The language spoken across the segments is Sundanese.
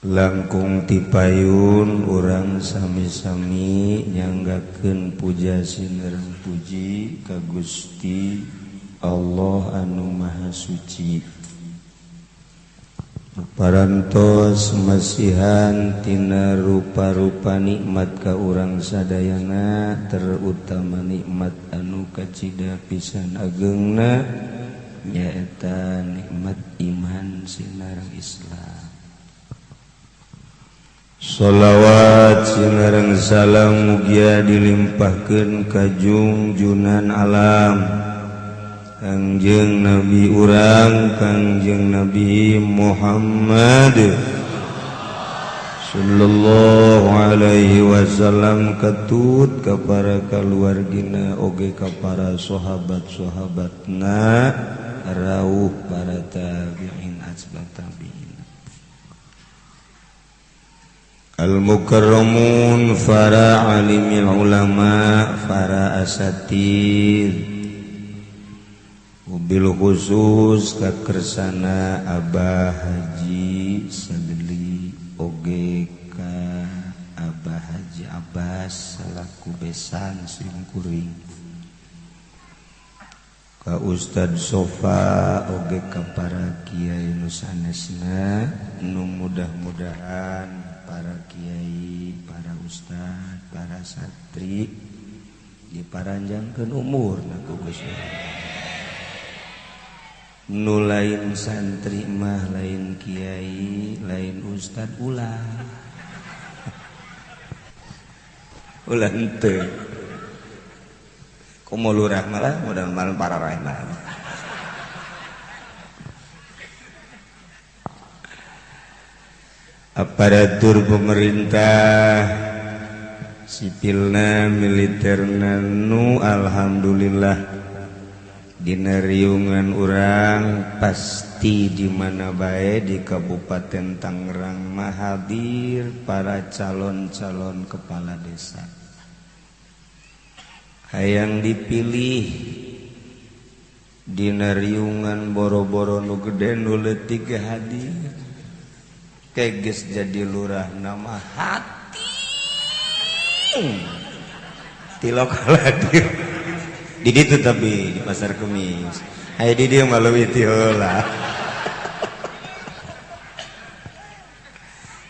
Langkung tipayun urang sami-sami nyanggakeun puja sinerang puji ka Gusti Allah anu Maha Suci. Parantos masihan tina rupa-rupa nikmat ka urang sadayana, terutama nikmat anu kacida pisan agengna nyaeta nikmat iman sinareng Islam. Sholawat sinareng salam mugia dilimpahkeun ka jungjunan alam Kangjeng Nabi urang Kangjeng Nabi Muhammad sallallahu alaihi wasallam, katut ka para kaluargina oge ka para sahabat-sahabatna rauh para tabi'in asbab tabi'in. Al-mukarramun, para alimil ulama, para asatid, bil khusus kakersana Abah Haji Sadli oge ka Abah Haji Abbas salaku besan simkuring, ka Ustad Sofa oge ka para kiai nu sanesna, nu mudah-mudahan para kiai, para ustad, para santri diparanjangkeun umurna ku Gusti. Nu lain santri mah lain kiai, lain ustad ulah. Ulah henteu. Komo lurah malah mudah-mudahan para rahmat. Aparatur pemerintah sipilna militerna nu alhamdulillah dina riungan urang pasti di mana bae di Kabupaten Tangerang mah hadir para calon-calon kepala desa. Hayang dipilih dina riungan boro-boro nu gede nu leutik ge hadir. Keges jadi lurah nama hati tilok hadir di ditu tapi di pasar Kemis aya di dieu mah leuwih ti heula.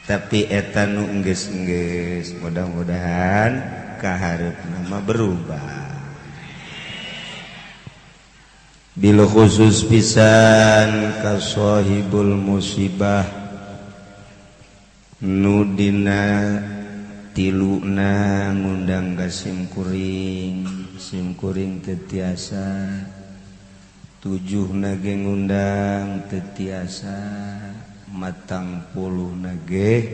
Tapi eta nu enggeus-enggeus mudah-mudahan kahareupna mah berubah. Bil khusus pisan ka sahibul musibah nu dina tiluna ngundang ka simkuring, simkuring teu tiasa, tujuhna ge ngundang teu tiasa, matang puluhna ge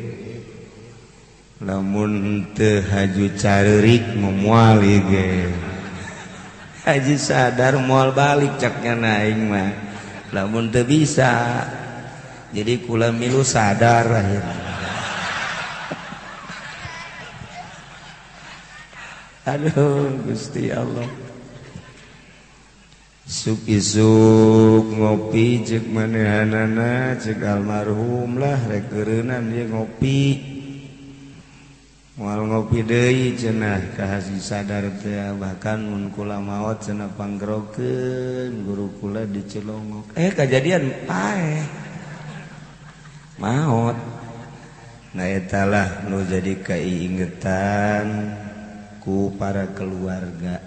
lamun teu haju careurik moal ieu ge. Haji sadar moal balik caknya aing mah lamun teu bisa. Jadi kula milu sadar akhirnya. Aduh Gusti Allah. Isuk-isuk ngopi cek manehanana cek almarhum lah rek eureunnan ieu ngopi. Moal ngopi deui cenah ka haji sadar teh, bahkan mun kula maot cenah panggerokeun guru kula dicelongok. Kajadian paeh. Maot. Nah eta lah nu jadi kaiingetan ku para keluarga.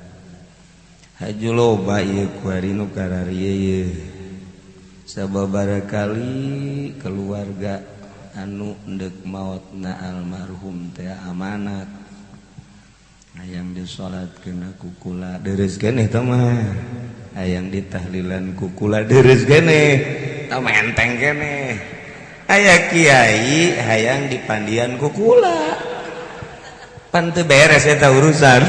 Haju loba ieu kuari nu kararieu ieu. Sababaraha kali keluarga anu endek maotna almarhum teh amanat. Hayang disalatkeun ku kula dereus keneh tah mah. Hayang ditahlilan ku kula dereus keneh. Tah menteng keneh. Aya kiai hayang dipandian ku kula. Pan teu beres eta urusan.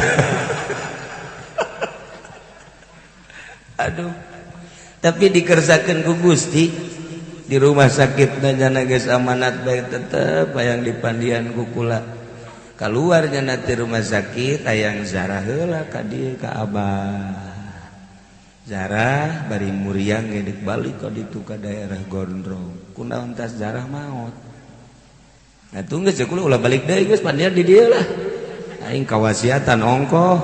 Aduh. Tapi dikersakeun ku Gusti di rumah sakit jana geus amanat bae tetep hayang dipandian ku kula. Kaluar jana ti rumah sakit hayang zarah heula ka dieu ka abah. Zarah bari muriang ge balik ka ditu ka daerah Gondrong. Kunaon tas zarah maot. Nah tunggu geus ulah balik deui geus pandian di dieu lah. Aing kawasiatan ongkoh.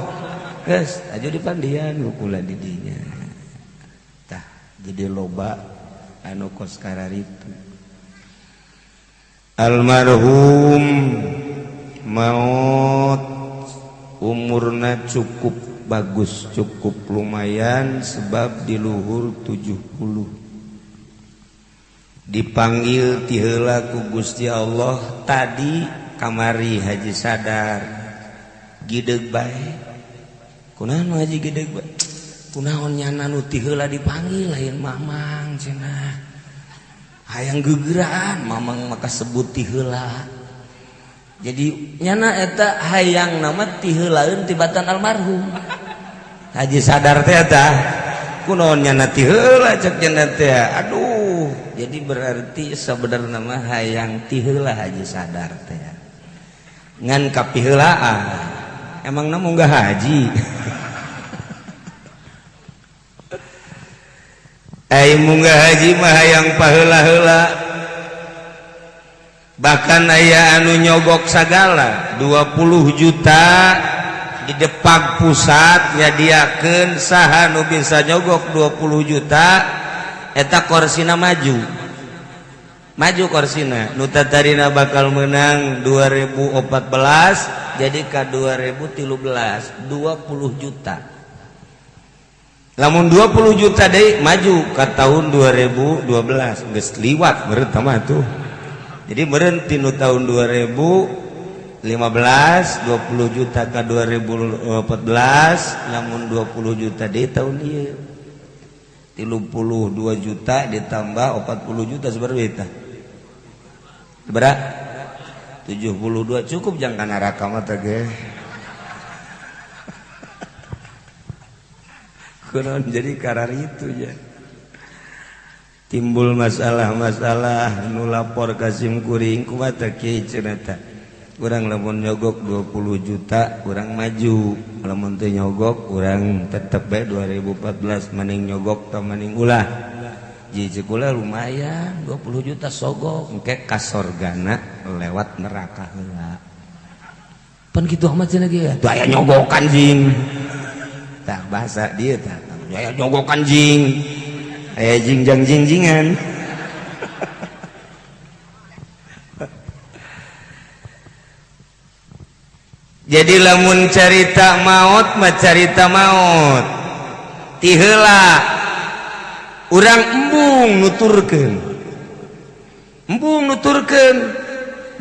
Geus aju di pandian kula di dinya. Tah jadi loba anu kos kararitu. Almarhum maut umurna cukup bagus, cukup lumayan sebab di luhur 70. Dipanggil ti heula ku Gusti Allah tadi kamari Haji Sadar gideg bae. Kunaon Haji gideg bae? Kunaon nyana nu ti heula dipanggil lain mamang cenah. Hayang gegeraan mamang maka sebut ti heula. Jadi nyana eta hayang nama ti heulaeun tibatan almarhum. Haji Sadar teh eta kunaon nyana ti heula cek nyana teh. Aduh, jadi berarti sebenarnya mah hayang ti heula Haji Sadar teh. Ngan kapiheulaan. Emangna munggah haji. Ai munggah haji mah hayang paheula-heula. Bahkan aya anu nyogok sagala 20 juta di Depag pusat nyadiakeun saha nu bisa nyogok 20 juta eta korsina maju. Maju korsina nu tatarina bakal menang 2014 jadi ka 2013 20 juta. Lamun 20 juta deui maju ka tahun 2012 geus liwat meureun mah tuh. Jadi meureun tinu tahun 2015 20 juta ka 2014 lamun 20 juta deui tahun ieu 32 juta ditambah 40 juta sabaraha eta? Sabaraha? 72 cukup jang ka neraka mah teh ge. Kunaon jadi karar itu ya. Timbul masalah-masalah nu lapor ka sim kuring kumaha teh kieu cenah teh. Urang lamun nyogok 20 juta urang maju, lamun teu nyogok urang tetep bae 2014 mending nyogok tah mending ulah. Ji kula lumayan 20 juta sogok engke ka sorgana lewat neraka heula. Pan kitu amat cenah ge. Tuh aya nyogokan jing. Tah bahasa dieu tah. Aya nyogokan jing. Aya jingjang jingjingan. Jadi lamun carita maut mah carita maut. Ti heula urang embung nuturkeun. Embung nuturkeun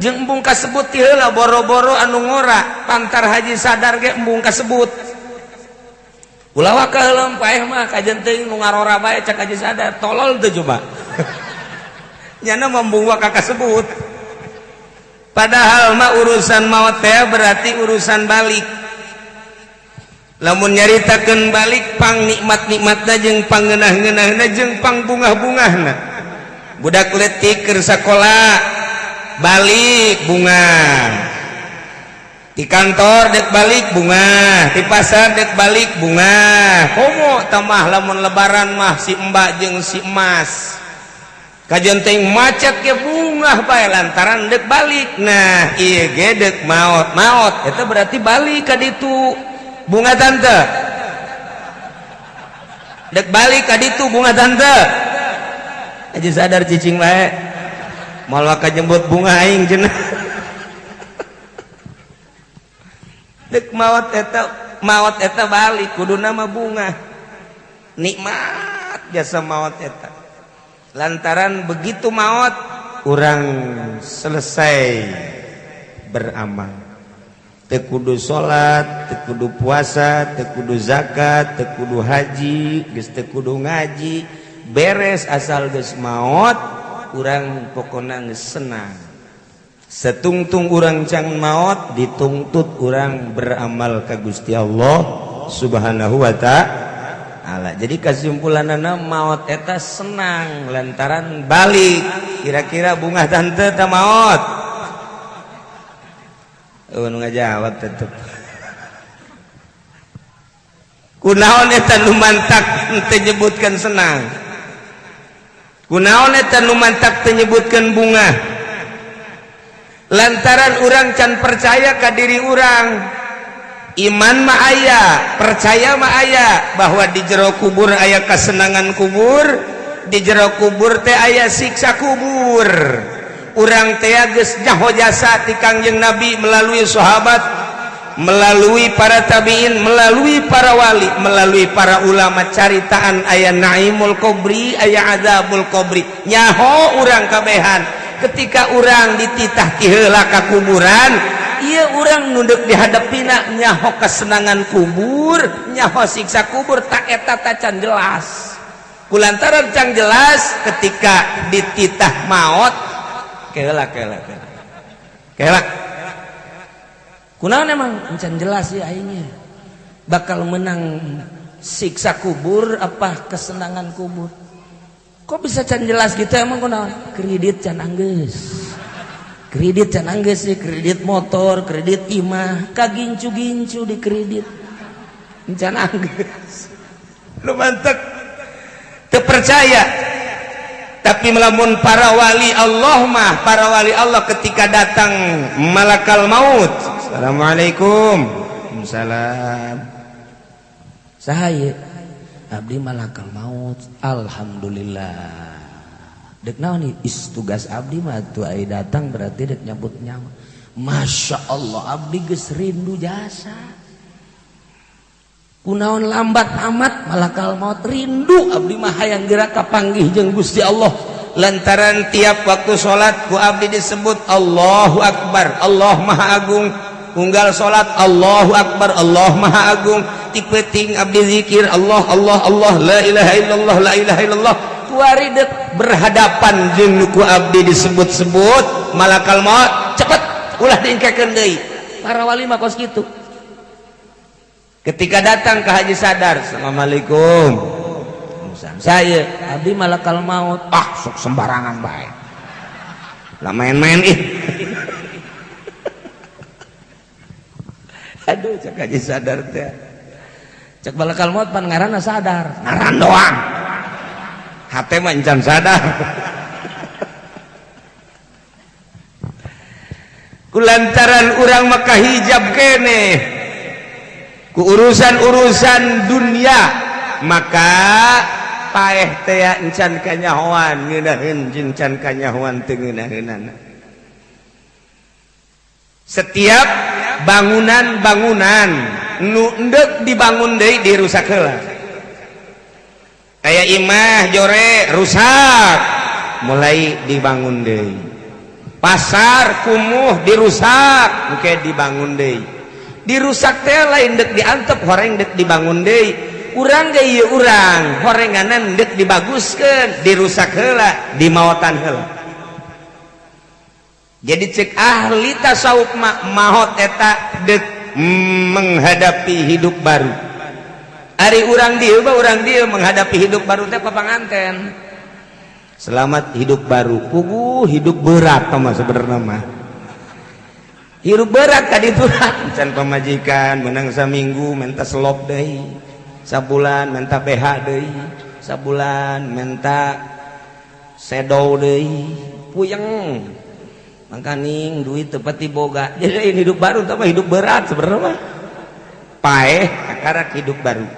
jeung embung kasebut ti heula boro-boro anu ngora pantar Haji Sadar ge embung kasebut. Ulah waka heula paeh mah kajen teuing nu ngarora bae cak Haji Sadar tolol teu coba. Nyana embung waka kasebut. Padahal mah urusan maut teh berarti urusan balik. Lamun nyaritakeun balik pang nikmat-nikmatna jeung pangeunah-ngeunahna jeung pang bungah-bungahna. Budak leutik keur sakola balik bunga. Di kantor dek balik bunga, di pasar dek balik bunga. Komo tamah lamun lebaran mah si mbak jeung si emas. Kajian teh macet ke bungah bae lantaran dek balik. Nah, ieu ge dek maot. Maot eta berarti balik ka ditu. Bunga tante. Dek balik ka ditu bunga tante. Aja sadar cicing bae. Moal ka jembut bunga aing cenah. Dek maot eta balik kuduna mah bunga. Nikmat jasa maot eta. Lantaran begitu maot urang selesai beramal. Teu kudu salat, teu kudu puasa, teu kudu zakat, teu kudu haji, geus teu kudu ngaji, beres asal geus maot urang pokona geus senang. Setungtung urang can maot dituntut urang beramal ka Gusti Allah Subhanahu wa ta'ala. Jadi kesimpulanana maot eta senang lantaran balik. Kira-kira bunga tante ta maot? Oh, nu ngajawab tetep. Kunaon eta nu mantak teu nyebutkeun senang? Kunaon eta nu mantak teu nyebutkeun bunga? Lantaran urang can percaya ka diri urang. Iman mah aya, percaya mah aya bahwa di jero kubur aya kesenangan kubur, di jero kubur teh aya siksa kubur. Urang teh geus nyaho jasa ti Kangjeng Nabi melalui sahabat, melalui para tabiin, melalui para wali, melalui para ulama, caritaan aya naimul kubri, aya azabul kubri. Nyaho urang kabehan. Ketika urang dititah ti heula ka kuburan, ieu urang nu deuk dihadepina nyaho kesenangan kubur, nyaho siksa kubur, tak eta tacan jelas. Kulantaran can jelas ketika dititah maut, kela kela kela kela kunaon emang encan jelas ya aingnya bakal menang siksa kubur apa kesenangan kubur. Kok bisa can jelas gitu emang kunaon? Kredit can anggeus, kredit can anggeus sih, kredit motor, kredit imah, kagincu-gincu di kredit can anggeus. Lu mantek terpercaya. Tapi melamun para wali Allah mah, para wali Allah ketika datang malakal maut, assalamualaikum. Salam. Saha? Abdi malakal maut. Alhamdulillah. Dek naon nih? Is tugas abdi mah tuh ai datang berarti dek nyabut nyawa. Masya Allah, abdi geus rindu jasa. Kunaon lambat amat malakal maut, rindu abdi mah hayang geura kapanggih jeung Gusti Allah. Lantaran tiap waktu salat ku abdi disebut Allahu Akbar, Allah Maha Agung. Unggal salat Allahu Akbar, Allah Maha Agung. Ti peuting abdi zikir Allah, Allah, Allah, la ilaha illallah, la ilaha illallah. Kuari dek berhadapan jeung nu ku abdi disebut-sebut malakal maut, cepet ulah diingkekeun deui. Para wali mah kos kitu. Ketika datang ke Haji Sadar, assalamualaikum. Saya abdi malakal maut. Ah, sok sembarangan bae. Lah main-main ih. Aduh, cek Haji Sadar teh. Cek malakal maut pan ngaranna sadar, ngaran doang. Hate mah encan sadar. Kulantaran urang maka hijab keneh ku urusan-urusan dunia, maka paeh teh encan kanyahoan ngeunaheun jeung can kanyahoan teu ngeunaheunana. Setiap bangunan-bangunan nu endek dibangun deui dirusak heula. Kayak imah jore rusak, mulai dibangun deui. Pasar kumuh dirusak, engke dibangun deui. Dirusak teh lain dek diantep, horeng dek dibangun deui. Urang ge ieu urang horenganan dek dibaguskeun, dirusak heula, dimaotan heula. Jadi cek ahli tasawuf mah maot eta dek menghadapi hidup baru. Ari urang dieu mah, urang dieu menghadapi hidup baru teh papanganten. Selamat hidup baru. Puguh hidup berat mah sebenarnya mah. Hidup berat tadi itu can pamajikan menang saminggu minta selop deui, sabulan minta BH deui, sabulan minta sedow deui, puyeng. Mangkaning duit teu pati boga. Jadi ini hidup baru tapi hidup berat sebenarnya mah. Paeh kakarak hidup baru.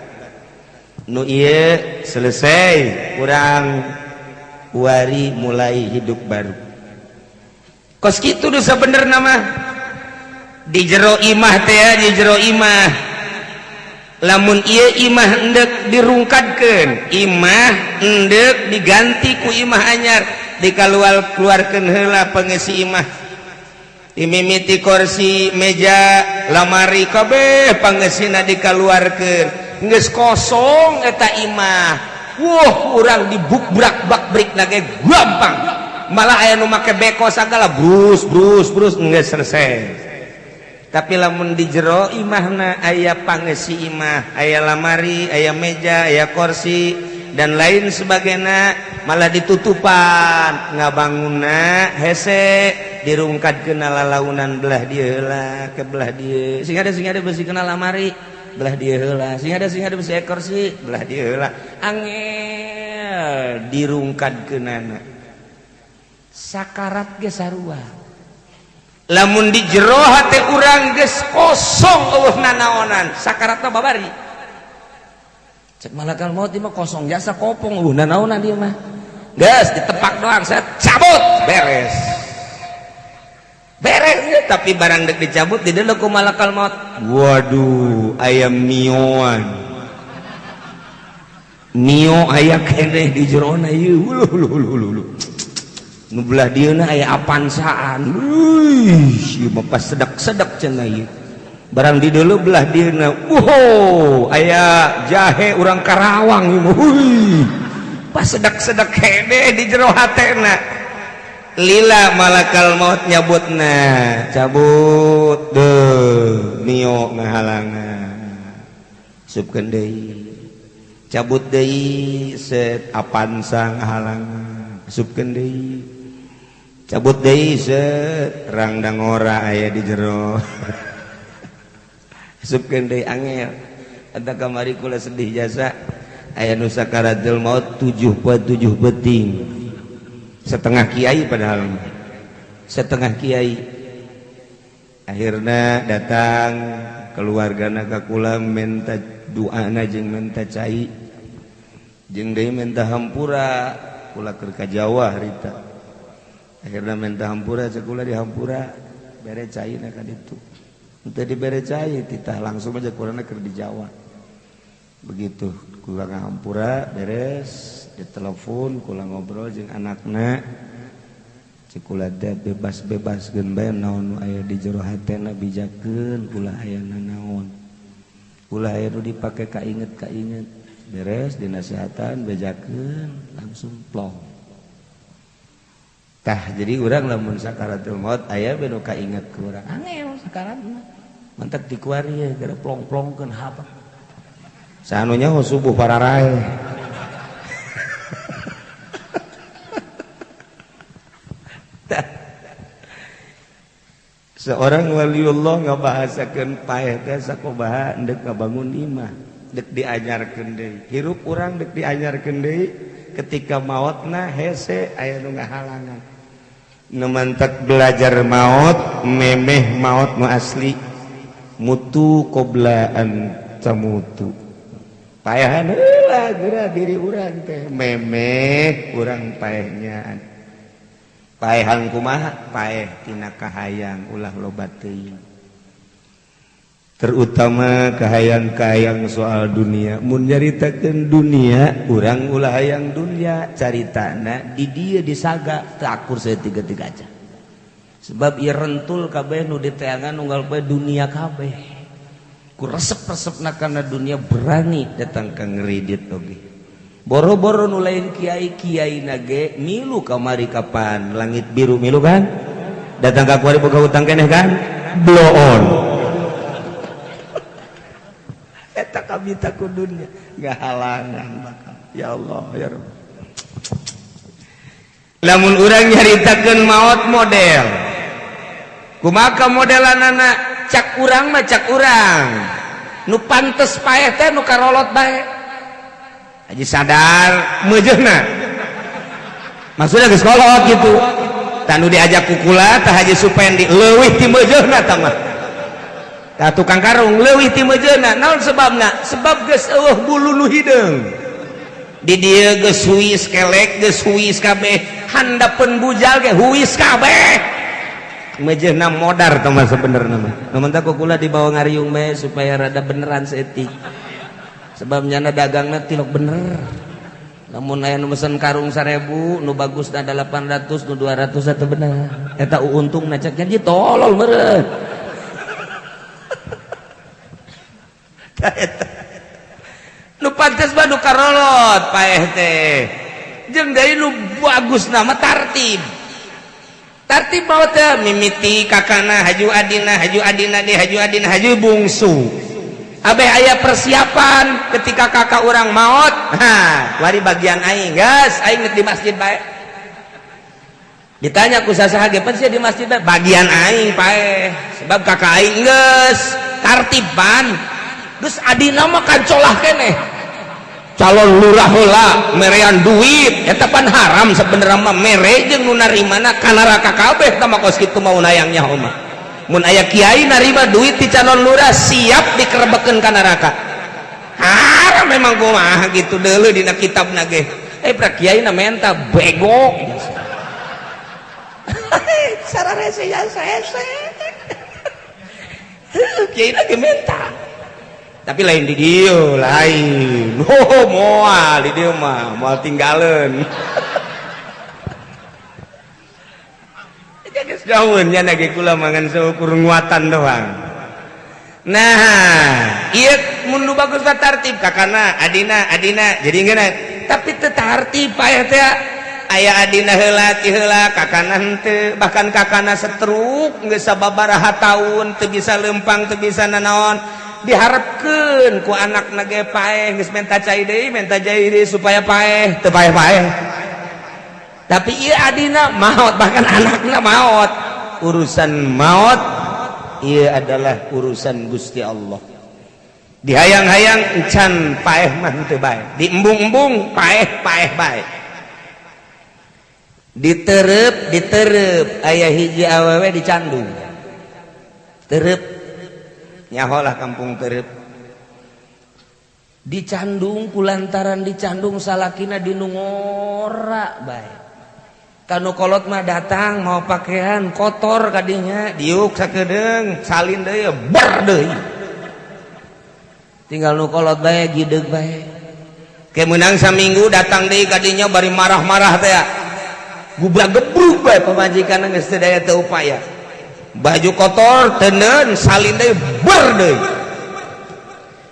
Nu ieu selesai, urang wari mulai hidup baru. Kos kitu nu sabenerna mah. Di jero imah teh, di jero imah lamun ieu imah endek dirungkadkeun, imah endek diganti ku imah anyar, dikaluar keluarkeun heula pengisi imah, dimimiti kursi, meja, lamari, kabeh pangesina dikaluarkeun, geus kosong eta imah. Wah, urang dibukbrak bak brik lagi gampang, malah aya nu make beko sagala, brus brus brus, geus selesai. Tapi lamun di jero imahna aya pangesi imah, aya lamari, aya meja, aya kursi dan lain sebagainya, malah ditutupan ngabangunna hese, dirungkat kena lalaunan belah dieu heula ke belah dieu, sing ada besi kena lamari belah dieu heula, sing ada besi kursi belah dieu heula, angel dirungkat kenana. Sakarat ge sarua. Lamun di jero hate urang geus kosong, euweuh nanaonan, sakaratna babari. Cek malakal maut mah kosong jasa kopong, euweuh nanaonan dia mah. Geus ditepak doang, saya cabut, beres. Beres ya, tapi barang dek dicabut di dalam ku malakal maut. Waduh, aya mioan. Mio aya keneh di jerona ieu. Uluh uluh uluh uluh. Nu belah dieuna aya Avanzaan. Wih, ieu mah pas sedak-sedak cenah ieu. Barang di dulu belah dieuna, wow, aya jahe urang Karawang ieu mah. Wih. Pas sedak-sedak keneh di jero hatena. Lila malakal maut nyabutna, cabut deh, mio ngahalangan. Supkeun deui. Cabut deui, set, Avanza ngahalangan. Supkeun deui. Cabut deui, set, rangda ngora aya di jero. Supkeun deui, angel. Eta kamari kula sedih jasa, aya nu sakaratul maut 7 poe 7 peuting. Setengah kiai, padahal setengah kiai. Akhirnya datang keluargana ka kula, minta doana jeung minta cai jeung deui minta hampura. Kula keur ka Jawa harita. Akhirnya minta hampura, cek kula dihampura, bere cai na ka ditu. Henteu dibere cai, titah langsung aja kurangna keur di Jawa. Begitu kula ngahampura beres, ditelepon, kula ngobrol jeung anakna. Cek kula teh, bebas-bebaskeun bae naon nu aya di jero hatena, bijakeun, ulah aya nanaon, ulah aya nu dipake kainget-kainget. Beres dinasehatan, bejakeun, langsung plong. Tah, jadi urang lamun sakaratul maut aya bae nu kainget ku urang, angel sakarat mah. Mantak dikuari ya gara plong-plongkeun hapa sanunya subuh pararae. Seorang waliullah ngabahasakeun paeh teh sakumaha ndek ngabangun imah, dek diajarkeun deui. Hirup urang dek diajarkeun deui, ketika maotna hese aya nu ngahalangan. Nu mantak belajar maot, memeh maot nu asli, mutu qabla an tamutu. Paehan heula geura diri urang teh, memeh urang paehnya. Paehan kumaha? Paeh tina kahayang ulah loba teuing, terutama kahayang-kahayang soal dunia. Mun nyaritakeun dunia, urang ulah hayang dunia, caritana di dieu disaga teu akur saya tiga-tiga aja. Sebab ieu rentul kabeh nu diteangan unggal poe dunia kabeh. Ku resep-resepna kana dunia, berani datang ka ngeridit oge. Boro-boro nu lain kiai, kiai nage milu kamari. Kapan langit biru milu kan? Datang ka kuari boga hutang keneh kan? Blow on. Eta kabita ku dunya ngahalangan bakal. Ya Allah ya Rabb. Lamun urang nyaritakeun maot model kumaha modelanana, cak urang mah, cak urang nu pantes paeh teh nu karolot bae. Haji sadar meujeuhna, maksudnya geus kolot gitu. Tah, nu diajak ku kula tah Haji Supendi leuwih ti meujeuhna. Tah mah, tah tukang karung leuwih ti meujeuhna. Naon sebabna? Sebab geus eueuh bulu nu hideung di dieu, geus huis kelek, geus huis kabeh, handapeun bujal ge huis kabeh, meujeuhna modar. Tah mah sebenerna mah nu mentak ku kula dibawa ngariung bae supaya rada beneran saeutik, sebab nyana dagangna tilok bener. Lamun aya nu mesen karung 1000, nu bagus ada 800, nu 200 atau bener eta untung na. Cek jadi tolol meureun. Nu pantes mah nu karolot paeh teh, jeung deui nu bagus nama tartib. Tartib maot teh mimiti kakana, haju adina, haju adina di haju adina, haju bungsu. Abeh aya persiapan ketika kakak orang maut, ha wari bagian aing, gas aing di masjid bae. Ditanya ku sasaha ge, pan sia di masjid bae, bagian aing paeh, sebab kakak aing geus tartiban. Geus adina mah kancolah keneh. Calon lurah heula merean duit eta pan haram sebenarnya mah, mere jeung nu narimana ka neraka kabeh tah mah. Kos kitu mau nayang nyaho mah, mun aya kiai narima duit ti calon lurah, siap dikerebekeun ka neraka. Haram memang, kumaha gitu deuleu dina kitabna ge. Eh, pra kiai na menta bego sararese ya sese kiai na ge menta, tapi lain di dieu, lain. Oh, moal di dieu mah, moal tinggalin. Geus jauheun nya ge, kula mangan seukur nguatan doang. Nah, ieu mun nu bagus mah tartib, kakana, adina, adina, jadi ngeunah. Tapi teu tartib paeh teh, aya adina heula ti heula, kakana henteu, bahkan kakana setruk geus sababaraha taun, teu bisa lempang, teu bisa nanaon. Diharapkeun ku anakna ge paeh, geus menta cai deui, menta cai deui supaya paeh, teu paeh-paeh. Tapi ieu adina maot, bahkan anakna maot. Urusan maot ieu adalah urusan Gusti Allah. Dihayang-hayang encan paeh mah henteu bae, diembung-embung paeh, paeh bae. Diterep, diterep, aya hiji awewe dicandung terep, nyaholah kampung Terep. Dicandung, kulantaran dicandung salakina dinungora bae. Kanu kolot mah datang mau pakaian kotor kadinya, diuk sakedeung, salin deui, ber deui, tinggal nu kolot bae, gideg bae. Ke menang saminggu datang deui kadinya bari marah-marah teh, gubrak gebruk bae pamajikan, geus teu daya teu upaya. Baju kotor tenen, salin deui, ber deui.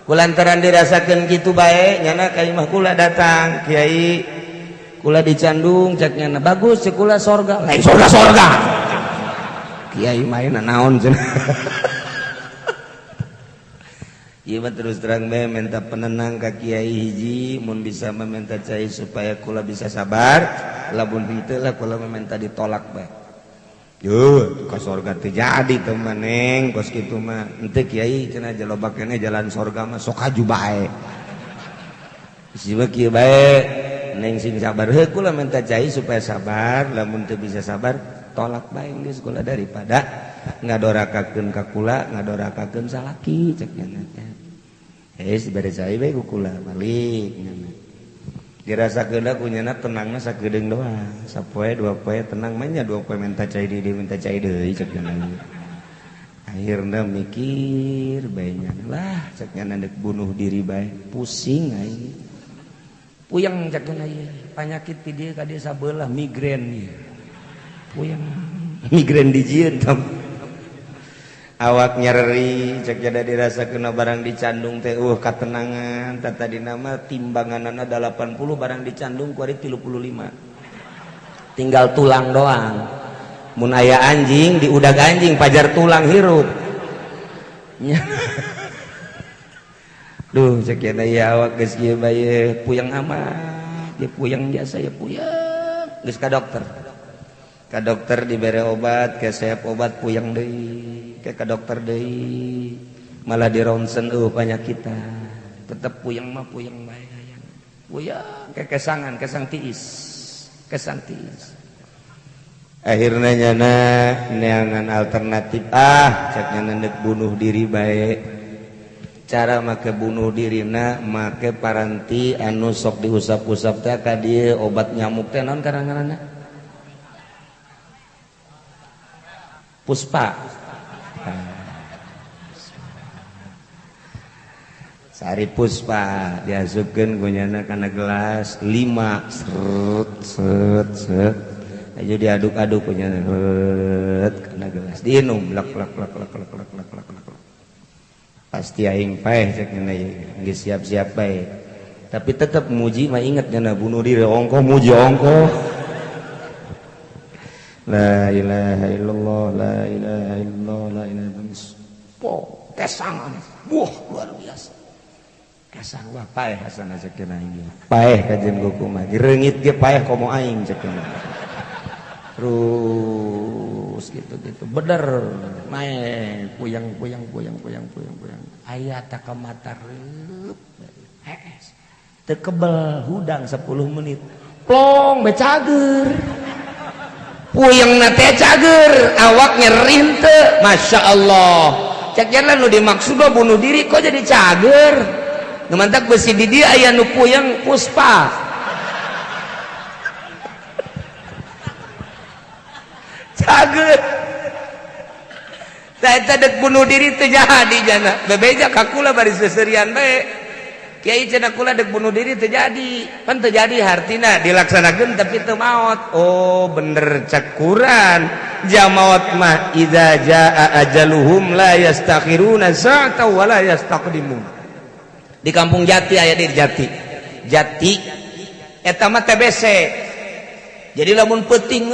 Kulantaran dirasakeun kitu bae, nyana ka imah kula datang, "Kiai, kula dicandung," cek nyana. "Bagus," cek kula, "sorga lain sorga, sorga kiai main naon cenah." Ieu mah terus terang bae minta penenang ka kiai hiji, mun bisa meminta cai supaya kula bisa sabar, lamun henteu lah kula meminta ditolak bae. Yo, ka sorga teu jadi teu maneng kos kitu mah. Henteu, kiai cenah, loba keneh jalan sorga mah, sok haju bae. Bisi mah kieu bae, neng sing sabar. Heuh, kula minta cai supaya sabar, lamun teu bisa sabar tolak bae geus kula, daripada ngadorakakeun ka kula, ngadorakakeun salaki, cek nya teh. Eh, dibere cai bae ku kula, balik nya. Dirasakeun ku nyana tenangna sakedeung doang, sapoe dua poe tenang mah nya, 2 poe minta cai deui, minta cai deui, cek nya. Akhirna mikir bae nya lah, cek nya, dek bunuh diri bae, pusing aing, puyeng, cek nya. Ieu panyakit ti dieu ka dieu sabelah, migrain ieu, puyeng, migrain dijieun tam awak nyeri, cek jada. Dirasakeun barang dicandung teh katenangan. Tata tadina mah timbanganana 80, barang dicandung kuari 35, tinggal tulang doang. Mun aya anjing diudag anjing, pajar tulang hirup. Duh, cek jada, ya awak geus kieu bae, puyeng amat ya, puyeng jasa ya, puyeng. Geus ka dokter, ka dokter dibere obat, kesep obat, puyeng deui. Ke ka dokter deui, malah di ronsen, penyakit tetep, puyeng mah puyeng bae, hayang puyeng, ke kesangan, kesang tiis, kesang tiis. Akhirnya nyana neangan alternatif, ah, cek nyana, dek bunuh diri bae. Cara make bunuh dirina make paranti anu sok diusap-usap teh ka dieu, obat nyamuk teh naon karang-ngaranna, Puspa. Sari Puspa diasupkeun ku nyana kana gelas 5, seret set set aja, diaduk-aduk ku nyana kana gelas, diinum lak lak lak lak lak lak lak lak lak. Pasti aing paeh, cek nyana, geus siap-siap bae. Tapi tetep muji mah inget nyana, bunuh diri ongko, muji ongko. La ilaha illallah, la ilaha illallah, la ilaha illallah. Po, kesangan. Wah, luar biasa. Kesang, wah, paeh asana, cek aing. Paeh kajen kumaha. Reungit ge paeh komo aing, cek. Terus gitu-gitu. Bener naik, puyeng puyeng puyeng puyeng puyeng puyeng. Aya tak ka mata reup. Hees. Teu kebel hudang 10 menit. Plong be cager. Puyeng na teh cager, awak nyeri henteu. Masya Allah. Cek jalan nu dimaksud mah bunuh diri kok jadi cager. Nu mantak besi di dia aya nu puyeng puspa. Cager. Saya dek bunuh diri teu jadi jana. Bebeja ka kula bari seserian bae. Kiai cenah kula dek bunuh diri teu jadi. Pan teu jadi hartina dilaksanakeun tapi teu maot. Oh bener cakuran. Jamaot mah idza jaa ajaluhum la yastakhiruna sa'atan wa la yastaqdimun. Di kampung Jati aya di Jati. Jati eta mah TBC. Jadi lamun peuting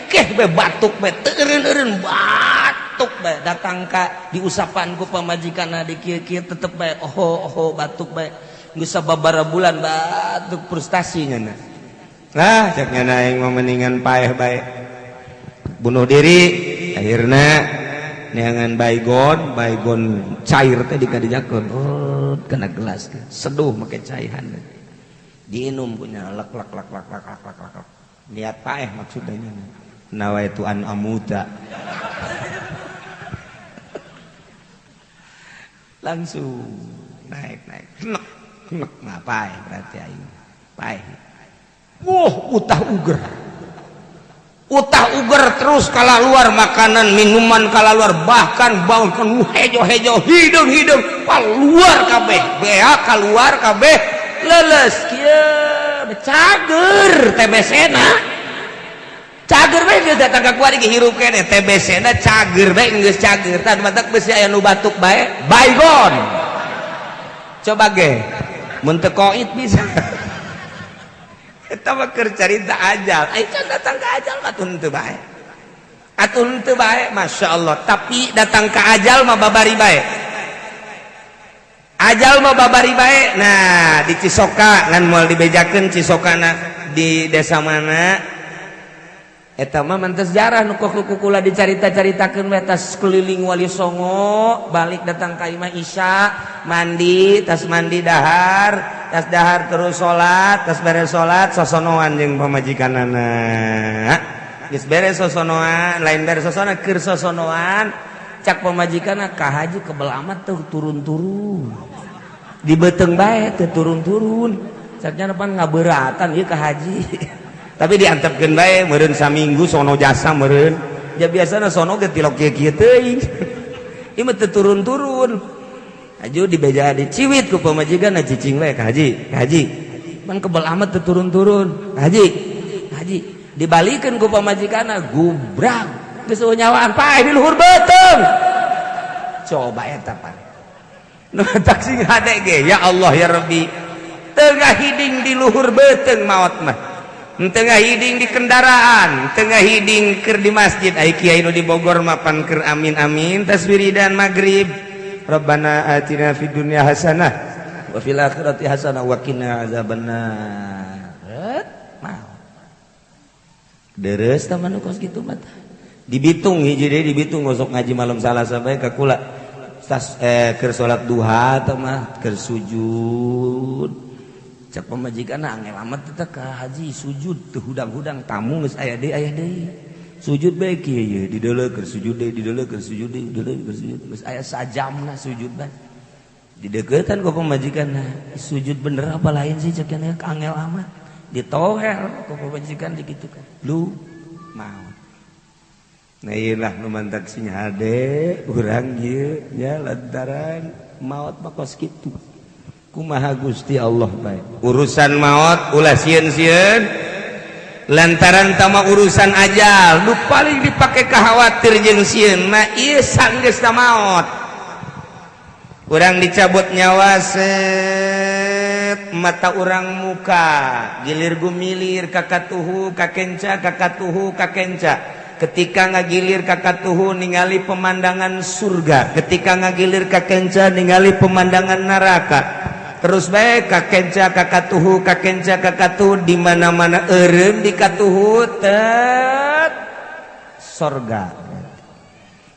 keh be batuk be teu eureun-eureun batuk bae datang ka diusapan ku pamajikanna di kieu-kieu tetep bae oho oho batuk bae geus sababaraha bulan batuk frustasi nya. Lah cek nya aing mah mendingan paeh bae. Bunuh diri akhirna neangan baygon, baygon cair teh dikadijakeun. Oh, kena gelas seduh make caihan. Diinum punya lek lek lek lek lek lek lek lek. Niat paeh maksudnya nawaitu an amuta. Langsung naik naik nek nek ngapain berarti aing paeh. Wah, utah uger. Utah uger terus kala luar makanan minuman kala luar bahkan bahkan hejo-hejo hidung-hidung keluar kabeh bea keluar kabeh leles kieu cager TBC na cager bae geus datang ka kuari ge hirup keneh TBC na cager bae geus cager tah matak besi aya nu batuk bae baygon coba ge mun teu koit bisa. Eta mah keur carita ajal. Ai can datang ka ajal mah atuh henteu bae. Atuh henteu bae masyaallah, tapi datang ka ajal mah babari bae. Ajal mah babari bae. Nah, di Cisoka ngan moal dibejakeun Cisokana di desa mana. Eta mah mentes sejarah nu kukula dicarita-caritakeun we tas keliling Wali Songo, balik datang ka imah Isya, mandi, tas mandi dahar, tas dahar terus salat, tas beres salat sosonoan jeung pamajikanana. Geus beres sosonoan, lain beres sosonoan keur sosonoan, cak pamajikanna ka haji kebel amat tuh turun-turun. Di beuteung bae teu turun-turun. Caknya pan ngabeuratan ieu ka haji. Tapi diantepkeun bae meureun saminggu sono jasa meureun. Ja biasana sono ge tilok kieu-kieu teuing. Ieu mah teu turun-turun. Aju dibeja diciwit ku pamajikan cicing bae ka haji, ka haji. Pan kebel amat teu turun-turun. Ka haji, ka haji. Dibalikeun ku pamajikanna gubrak geus nyawaan paeh di luhur beuteung. Coba eta pan. Nu tak sing hade ge ya Allah ya Rabbi. Tengah hiding di luhur beuteung maot mah. Tengah hiding di kendaraan, tengah hiding keur di masjid. Ai kiai nu di Bogor mapan keur amin amin tas wiridan magrib. Rabbana atina fid dunya hasanah wa fil akhirati hasanah wa qina azabannar. Mau. Deres tah mah kos kitu mah. Dibitung hiji deui dibitung gosok ngaji malam Salasa bae ka kula. Tas keur salat duha teh mah keur sujud. Cak pamajikan angel amat teh ka haji sujud teu hudang-hudang tamu geus aya deui aya deui. Sujud bae kieu ye dideuleu keur sujud deui dideuleu keur sujud deui dideuleu keur sujud geus aya sajamna sujud bae. Dideuketan ku pamajikan sujud bener apa lain sih cek nya angel amat. Ditohel ku pamajikan digitukan. Lu mau. Nah ieu lah nu mantak sing hade urang ieu nya lantaran maot mah kos kitu. Kumaha Gusti Allah bae. Urusan maot ulah sieun-sieun lantaran tama urusan ajal nu paling dipake khawatir jeung sieun mah ieu sanggeusna maot. Urang dicabut nyawa set mata urang muka gilir gumilir kakatuhu kakenca kakatuhu kakenca. Ketika ngagilir kakatuhu ningali pemandangan surga, ketika ngagilir kakenca ningali pemandangan neraka. Terus bae kakenca kakatuhu kakenca kakatuhu di mana-mana eureun di katuhu tet sorga.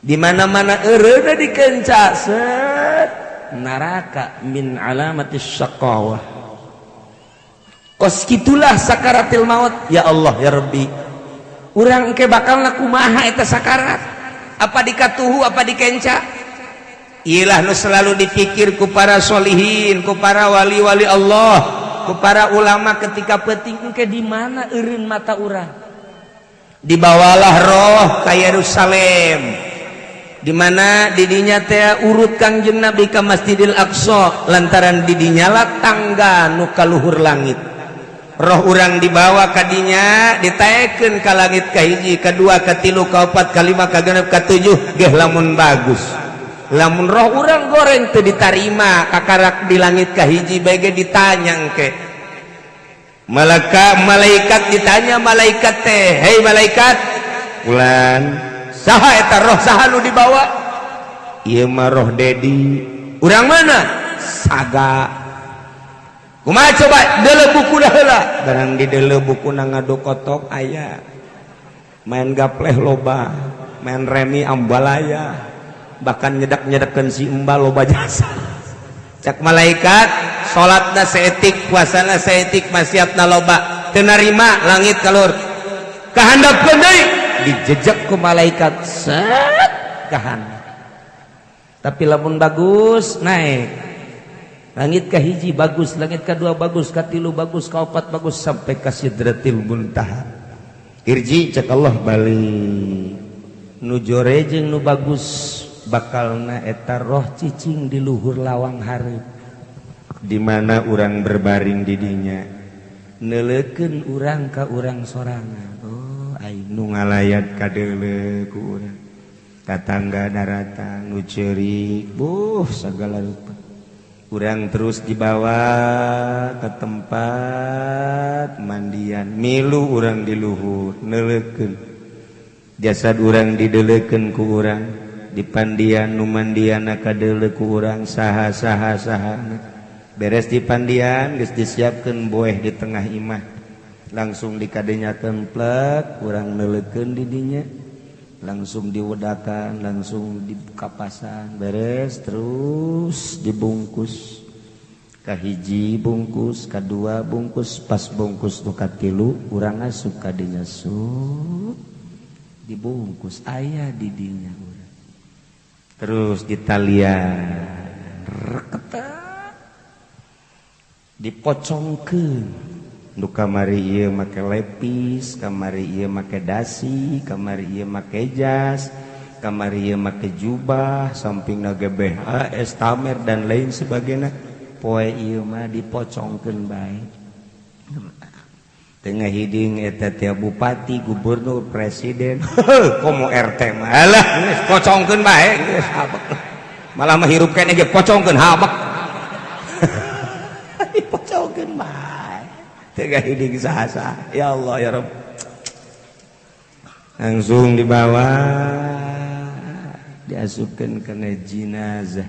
Di mana-mana eureun di kenca set neraka min alamatis syaqawah. Kos kitulah sakaratil maut. Ya Allah ya Rabbi, urang engke bakal kumaha eta sakarat, apa dikatuhu apa dikenca. Ilah nu selalu dipikir ku para solihin, ku para wali-wali Allah, ku para ulama ketika penting engke di mana eureun mata urang. Dibawalah roh ke Yerusalem, di mana didinya teh urut Kangjeng Nabi ka Masjidil Aqsa, lantaran didinya lah tangga nu ka luhur langit. Roh urang dibawa kadinya, ditaekeun ka langit kahiji, kedua, katilu, kaopat, kalima, kagenep, katujuh. Geh lamun bagus, lamun roh urang goreng teu ditarima, kakarak di langit kahiji bae ge ditanya engke malaka malaikat. Ditanya malaikat teh, "Hei malaikat fulan, saha eta roh, saha nu dibawa?" "Ieu mah roh Dedi." "Urang mana?" "Saga." "Kumaha, coba deuleu buku heula." Barang di deuleu buku na ngadu kotok aya, main gapleh loba, main remi ambalaya, bahkan nyedak-nyedakeun si embal loba jasa. Cak malaikat, salatna saeutik, puasana saeutik, maksiatna loba, teu narima langit kalur. Kahandapkeun deui, dijejak ku malaikat set kahandap. Tapi lamun bagus naik langit ke hiji bagus, langit kedua bagus, katilu bagus, kaopat bagus, sampai ka Sidratil Muntaha. "Irji," cek Allah, "balik." Nu jore jeung nu bagus bakalna eta roh cicing di luhur lawang hareup, di mana urang berbaring didinya, neuleukeun urang ka urang sorangan. Oh, aing nu ngalayat kadeuleu ku urang, tatangga daratang, nu ceurik, buh, sagala rupa. Urang terus dibawa ke tempat mandian, milu urang di luhur neuleukeun jasad urang, dideleukeun ku urang di pandian, nu mandian kadeuleu ku urang saha saha saha. Beres di pandian, geus disiapkeun boeh di tengah imah, langsung dikadenyakeun plek, urang neuleukeun di dinya, langsung diwedakan, langsung dikapasan. Beres, terus dibungkus, kahiji bungkus, kedua bungkus, pas bungkus nu katilu urang asup kadinya, sut, dibungkus, aya di dinya urang, terus ditalian reketak, dipocongkeun. Nu kamari ieu make lepis, kamari ieu make dasi, kamari ieu make jas, kamari ieu make jubah, sampingna GBH, estamer, dan lain sebagainya. Poe ieu mah dipocongkeun bae. Tengah hiding eta tiap bupati, gubernur, presiden, komo RT mah alah geus pocongkeun bae, geus habek. Malah mah hirup keneh ge pocongkeun, habek. Dipocongkeun bae. Tengah hiding saha. Ya Allah ya Rabb. Langsung dibawa, diasupkeun kana jenazah,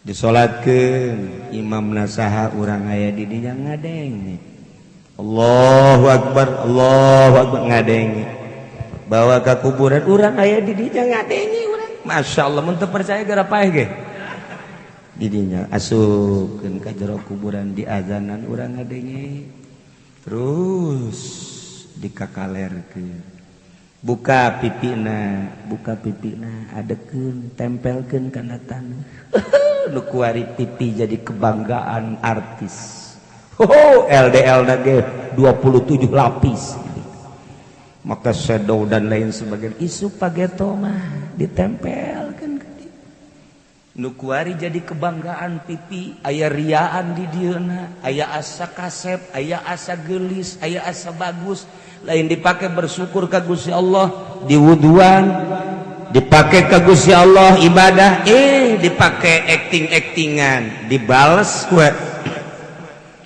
disolatkeun, imam nasaha, urang aya di dinya ngadenge, Allahu Akbar, Allahu Akbar, ngadenge. Bawa ke kuburan, urang aya di dinya ngadenge urang. Masya Allah, mun teu percaya gara paeh ge didinya. Asupkeun ka jero kuburan, di azanan, urang ngadenge, terus dikakalerkeun, buka pipina, buka pipina, adekeun, tempelkeun kana taneuh. Nu kuari pipi jadi kebanggaan artis. Oh, LDL ge 27 lapis, maka shadow dan lain sebagainya. Isu pageto mah ditempelkan ke nu kuari jadi kebanggaan pipi. Aya riaan di dieuna, aya asa kasep, aya asa gelis, aya asa bagus. Lain dipakai bersyukur ka Gusti Allah, diwuduan, dipakai ke Gusti Allah ibadah, eh dipakai acting-actingan. Dibales kue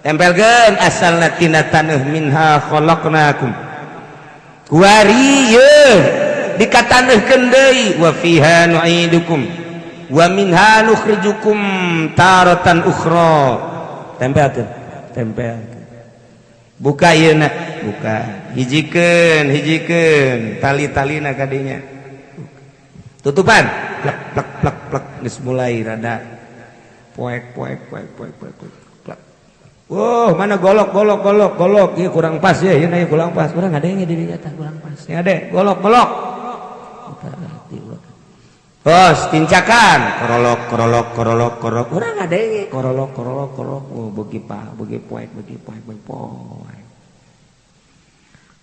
tempelkeun, asalna tina taneuh, minha khalaqnakum. Kuari ye dikataneuhkeun deui, wa fiha nu'idukum wa minha nukhrijukum taratan ukhra. Tempelkeun, tempelkeun, buka ieu na, buka, hijikeun, hijikeun tali-talina kadinya, tutupan, plek plek plek plek. Geus mulai rada poek poek poek poek poek, plek. Wow, mana golok golok golok golok, ieu kurang pas ya, ieu na kurang pas. Urang ngadenge di dinya tah kurang pas. Ya deh, golok golok. Bos, tincakan, korolok korolok korolok korolok. Urang ngadenge korolok korolok korolok. Oh, beuki pa, beuki poek, beuki poek, beuki poek.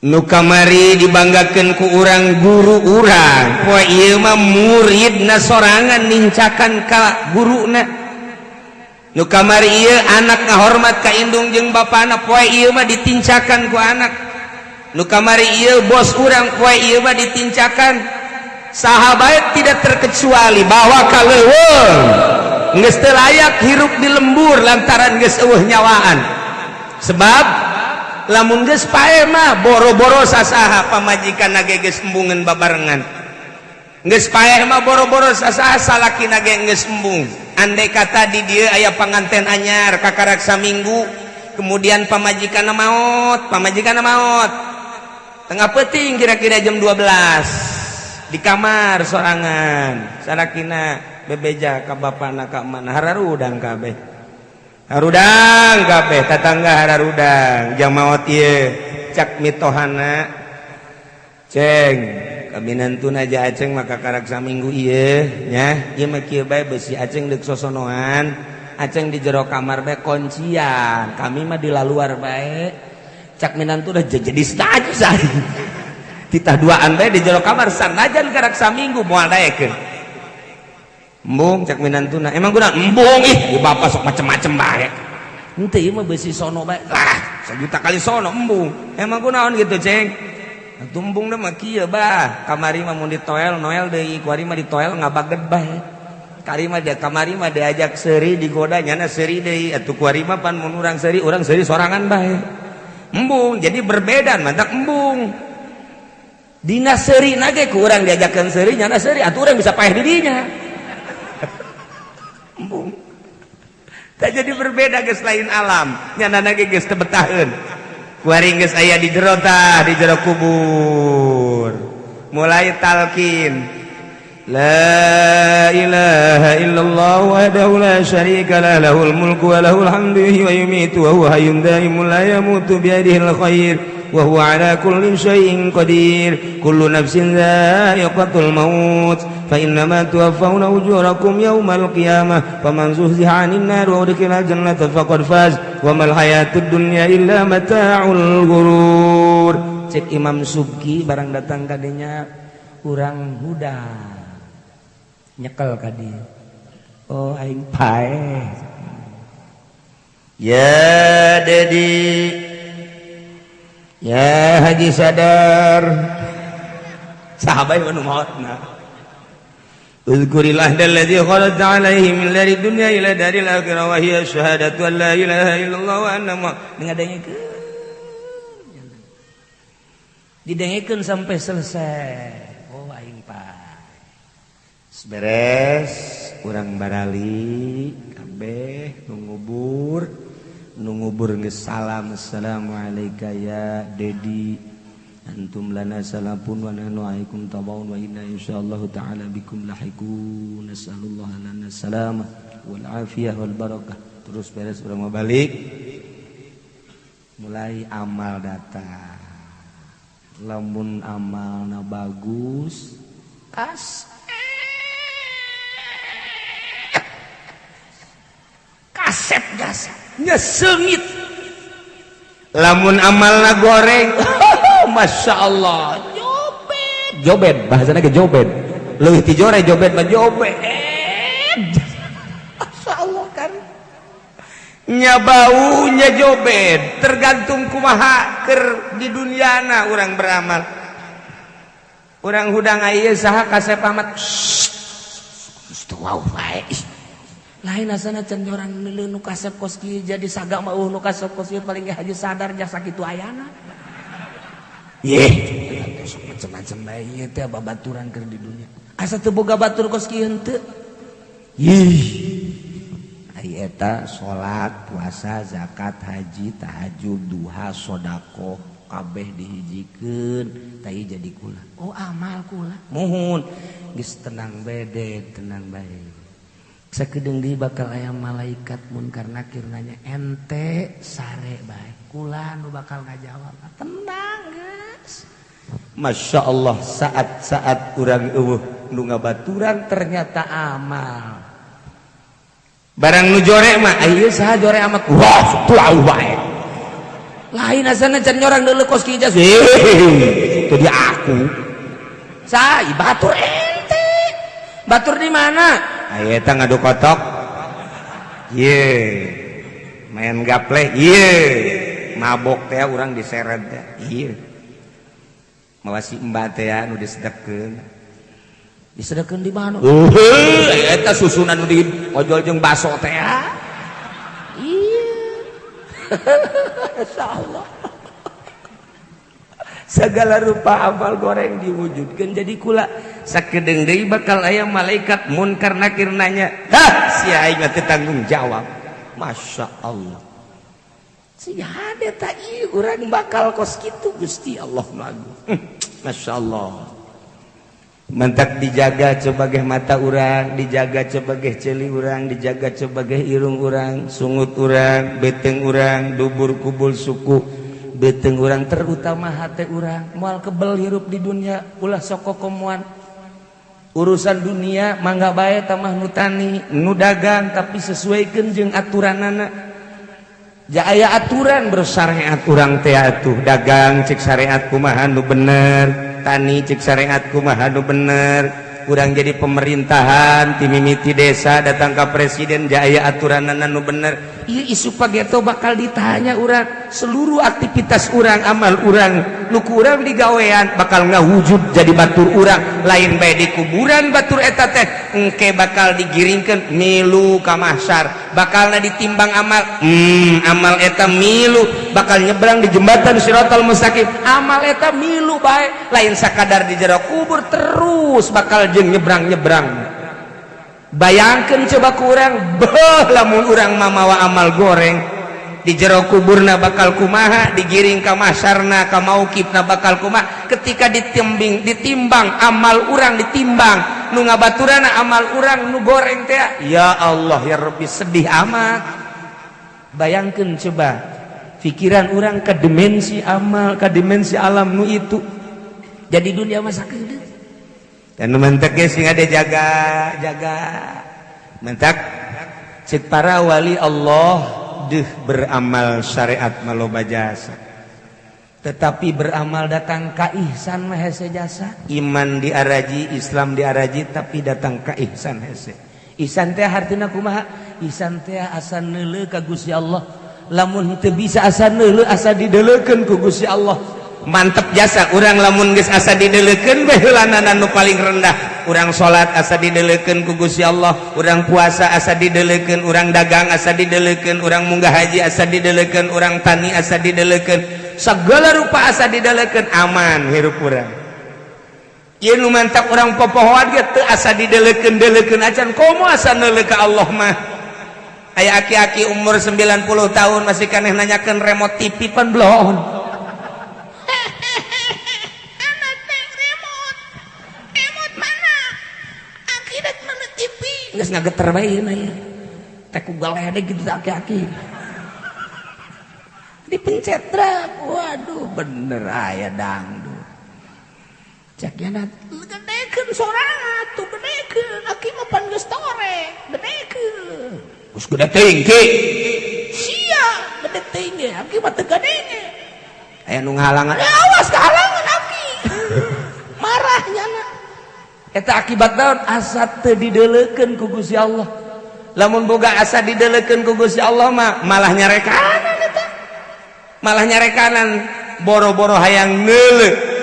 Nu kamari dibanggakeun ku urang guru urang, poe ieu mah muridna sorangan nincakan ka guruna. Nu kamari ieu anak ngahormat ka indung jeung bapana, poe ieu mah ditincakan ku anak. Nu kamari ieu bos urang, poe ieu mah ditincakan. Sahabat tidak terkecuali bahwa ka leuweung geus teu layak hirup di lembur lantaran geus eueuh nyawaan. Sebab lamun geus pae mah boro-boro sasaha pamajikan ge geus embungeun babarengan. Geus paeh mah boro-boro sasaha salakina ge geus embung. Andai kata di dia aya panganten anyar kakarak saminggu, kemudian pamajikan maot, pamajikan maot tengah peting kira-kira jam 12 di kamar sorangan, salakina bebeja ka bapana ka mana, hararudang kabeh, harudang kabeh tetangga hararudang jam maot ieu. Cak mitohana, "Ceng, kaminantuna aja Aceng maka karak saminggu ieu nya, ieu mah kieu bae, besi Aceng deuk sosonoan, Aceng di jero kamar bae kuncian, kami mah di laluar bae." Cak minantu udah jadi saja titah duaan bae di jero kamar sanajan karak saminggu moal daekeun. "Embung," cak minantuna. "Emang guna embung? Ih, di bapak sok macem-macem bae." "Henteu, ieu mah besi sono bae lah, sejuta kali sono embung." "Emang kunaon gitu, Ceng?" "Tumbung mah kieu bah, kamari mah mun ditoel noel deui, kuari mah ditoel ngabaged bae. Kari mah dia kamari mah diajak seuri digoda nyana seuri deui, atuh kuari mah pan mun urang seuri sorangan bae. Embung." Jadi berbeda mantak embung. Dina seuri nage ku urang diajakeun seuri nyana seuri, atuh urang bisa paeh di dinya. Embung. Tak jadi berbeda geus lain alam, nyana nage geus teu betaheun. Kuari geus aya di jero tah, di jero kubur. Mulai talkin. La ilaha illallah wahdahu la syarika lah, lahul mulku wa lahul hamdu wa yumitu wa huwa hayyun daimun la yamutu biyadihil khair wa huwa ala kulli syai'in qadir. Kullu nafsin dha'iqatul maut fa innama tuwaffawna ujurakum yawmal qiyamah, faman zuhziha 'anil nar wa udkhila jannata faqad faz, wa mal hayatud dunya illa mata'ul ghurur. Cek Imam Subki, barang datang kadinya urang huda nyekel ka dieu, oh aing paeh ya Dedi, ya Haji Sadar, sahabat nu maotna. Uzkurillah alladzi kharajta alaihi min dari dunya ila daril akhirah wa hiya syahadatu an la ilaha illallah wa anna ngadengekeun, didengekeun sampai selesai. Oh, aing paeh. Beres urang barali kabeh nu ngubur, nu ngubur geus salam, assalamualaikum ya Dedi, antum lana salafun wa nahnu alaikum tabaun wa inna insyaallah taala bikum lahiqun, nasallallahu lana salamah wal afiyah wal barakah. Terus beres urang mau balik, mulai amal datang. Lamun amalna bagus, kas kasep jasa nyeseungit. Lamun amalna goreng, Masya Allah, jobet jobet, bahasana ge jobet, leuwih ti jore jobet mah jobet. Masya Allah kan nya baunya jobet, tergantung kumaha ker di duniana urang beramal. Urang hudang ieu saha kasep amat wow bae lain asana can orang neuleuh nu kasep kos kieu jadi saga mah nu kasep kos kieu paling ge haji sadar jasa kitu ayana. Yeh, sok macam-macam bae ieu teh babaturan keur di dunia. Asa teu boga batur kos kieu henteu. Yih. Ari eta salat, puasa, zakat, haji, tahajud, duha, sedekah kabeh dihijikeun tah jadi kula. Oh, amal kula. Muhun geus tenang bede, tenang bae. Sakedeung deui bakal aya malaikat munkar nakir nanya ente sare bae. Kula nu bakal ngajawab. Tenang geus. Masya Allah, saat-saat urang eueuh nu ngabaturan ternyata amal. Barang nu jore mah ieu saha jore amat. Wah, tuau bae. Lain asana can nyorang deuleu kos ki jas. Itu dia aku. Sa batur ente. Batur di mana? Aya eta ngadu kotok. Ye. Main gaple. Ye. Mabok teh urang diseret teh. Ieu. Mawa si mbak teh nu disedekkeun. Disedekkeun di mana? Eta susunan nu di ojol jeung baso teh. Iya. Insyaallah. Segala rupa amal goreng diwujudkan jadi kula. Sakedeung deui bakal aya malaikat munkar nakir nanya, "Hah, si aing teh tanggung jawab." Masya Allah. Si hade ta ieu urang bakal kos kitu Gusti Allah lagu. Masya Allah. Mentak dijaga sebagai mata urang, dijaga sebagai ceuli urang, dijaga sebagai irung urang, sungut urang, beteng urang, dubur kubul suku, beteng urang, terutama hati urang. Moal kebel hirup di dunia, ulah sok komoan. Urusan dunia mangga bae tamah nu tani, nu dagang, tapi sesuaikan jeung aturanana. Ja aya aturan bersyariat urang teh atuh dagang cek syariat kumaha nu bener, tani cek syariat kumaha nu bener, urang jadi pemerintahan ti mimiti desa datang ke presiden ja aya aturanana nu bener. Ieu isu pageto bakal ditanya urang, seluruh aktivitas urang, amal urang nu ku urang digawean bakal ngawujud jadi batur urang. Lain bae di kuburan batur eta teh engke bakal digiringkeun milu ka mahsyar, bakalna ditimbang amal, amal eta milu bakal nyebrang di jembatan Siratal Mustaqim, amal eta milu bae. Lain sakadar di jero kubur, terus bakal jeung nyebrang-nyebrang. Bayangkan coba kurang beuh lamun urang mamawa amal goreng di jero kuburna bakal kumaha, digiring ka mahsyarna, ka mauqifna bakal kumaha, ketika ditimbang, ditimbang amal urang, ditimbang nu ngabaturana amal urang nu goreng teh. Ya Allah ya Rabbi, sedih amat. Bayangkan coba pikiran urang ke dimensi amal, ke dimensi alam nu itu jadi dunia masa kedeung. Dan mentek sing ada jaga jaga mentak cek para wali Allah deh, beramal syariat maloba jasa, tetapi beramal datang ka ihsan mah hese jasa. Iman diaraji, Islam diaraji, tapi datang ka ihsan hese. Ihsan teh hartina kumaha? Ihsan teh asa neuleu ka Gusti Allah. Lamun teu bisa asa neuleu, asa dideleukeun ku Gusti Allah. Mantep jasa urang lamun geus asa dideleukeun bae heulanana nu paling rendah. Urang salat asa dideleukeun ku Gusti Allah, urang puasa asa dideleukeun, urang dagang asa dideleukeun, urang munggah haji asa dideleukeun, urang tani asa dideleukeun, segala rupa asa dideleukeun, aman hirup urang. Ieu nu mantap urang popohoan ge teu asa dideleukeun-deleukeun acan, komo asa neuleu ka Allah mah. Aya aki-aki umur 90 tahun masih kaneh nanyakeun remote TV pan bloon. Anak teh remote. Remote mana? Akidat mana TV? Geus ngageter bae ieu ieu. Teh ku galedeg gitu aki-aki. Dipencet drag. Waduh, bener aya dangdut. Cek yana Gedekeun sorangan tuh, gedekeun. Aki mah pan geus tore, gedekeun. Geus gede teuing ki. Sia, gede teuing ge, aki mah teu gadenge. Aya nu ngahalangan. Ya awas kehalangan aki. Marah nyana. Eta akibat naon? Asa teu dideleukeun ku Gusti Allah. Lamun boga asa dideleukeun ku Gusti Allah mah malah nyarekanan eta. Malah nyarekanan, boro-boro hayang neuleu.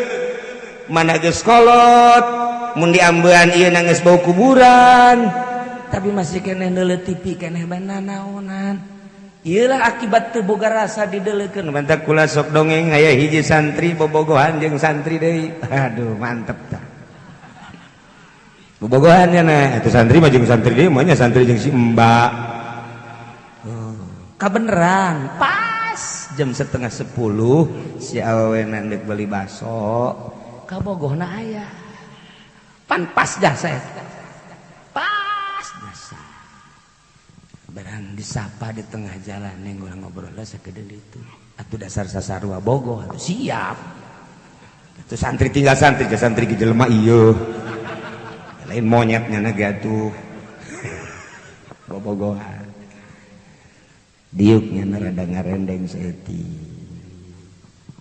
Mana geus kolot, mun diambean ieu geus bau kuburan. Tapi masih keneh neuleu TV keneh bae nanaonan. Iyalah akibat teu boga rasa dideleukeun. Mantap kula sok dongeng, aya hiji santri bobogohan jeung santri deui. Aduh, mantep tah. Bobogohan nya nah, itu santri mah jeung santri deui mah nya santri jeung si Mbak. Oh, kabeneran pas jam 9.30 si awewe ndek beli baso kabogohna aya. Pan pas jasa eta. Pas jasa. Ngan disapa di tengah jalan neng urang ngobrol lah sakedeul itu. Atuh dasar sasarua bogoh atuh siap. Atuh santri tinggal santri, santri ge jelema ieu. Lain monyetnya na ge atuh. Bobogohan. Diuknya na rada ngarendeng saeutik.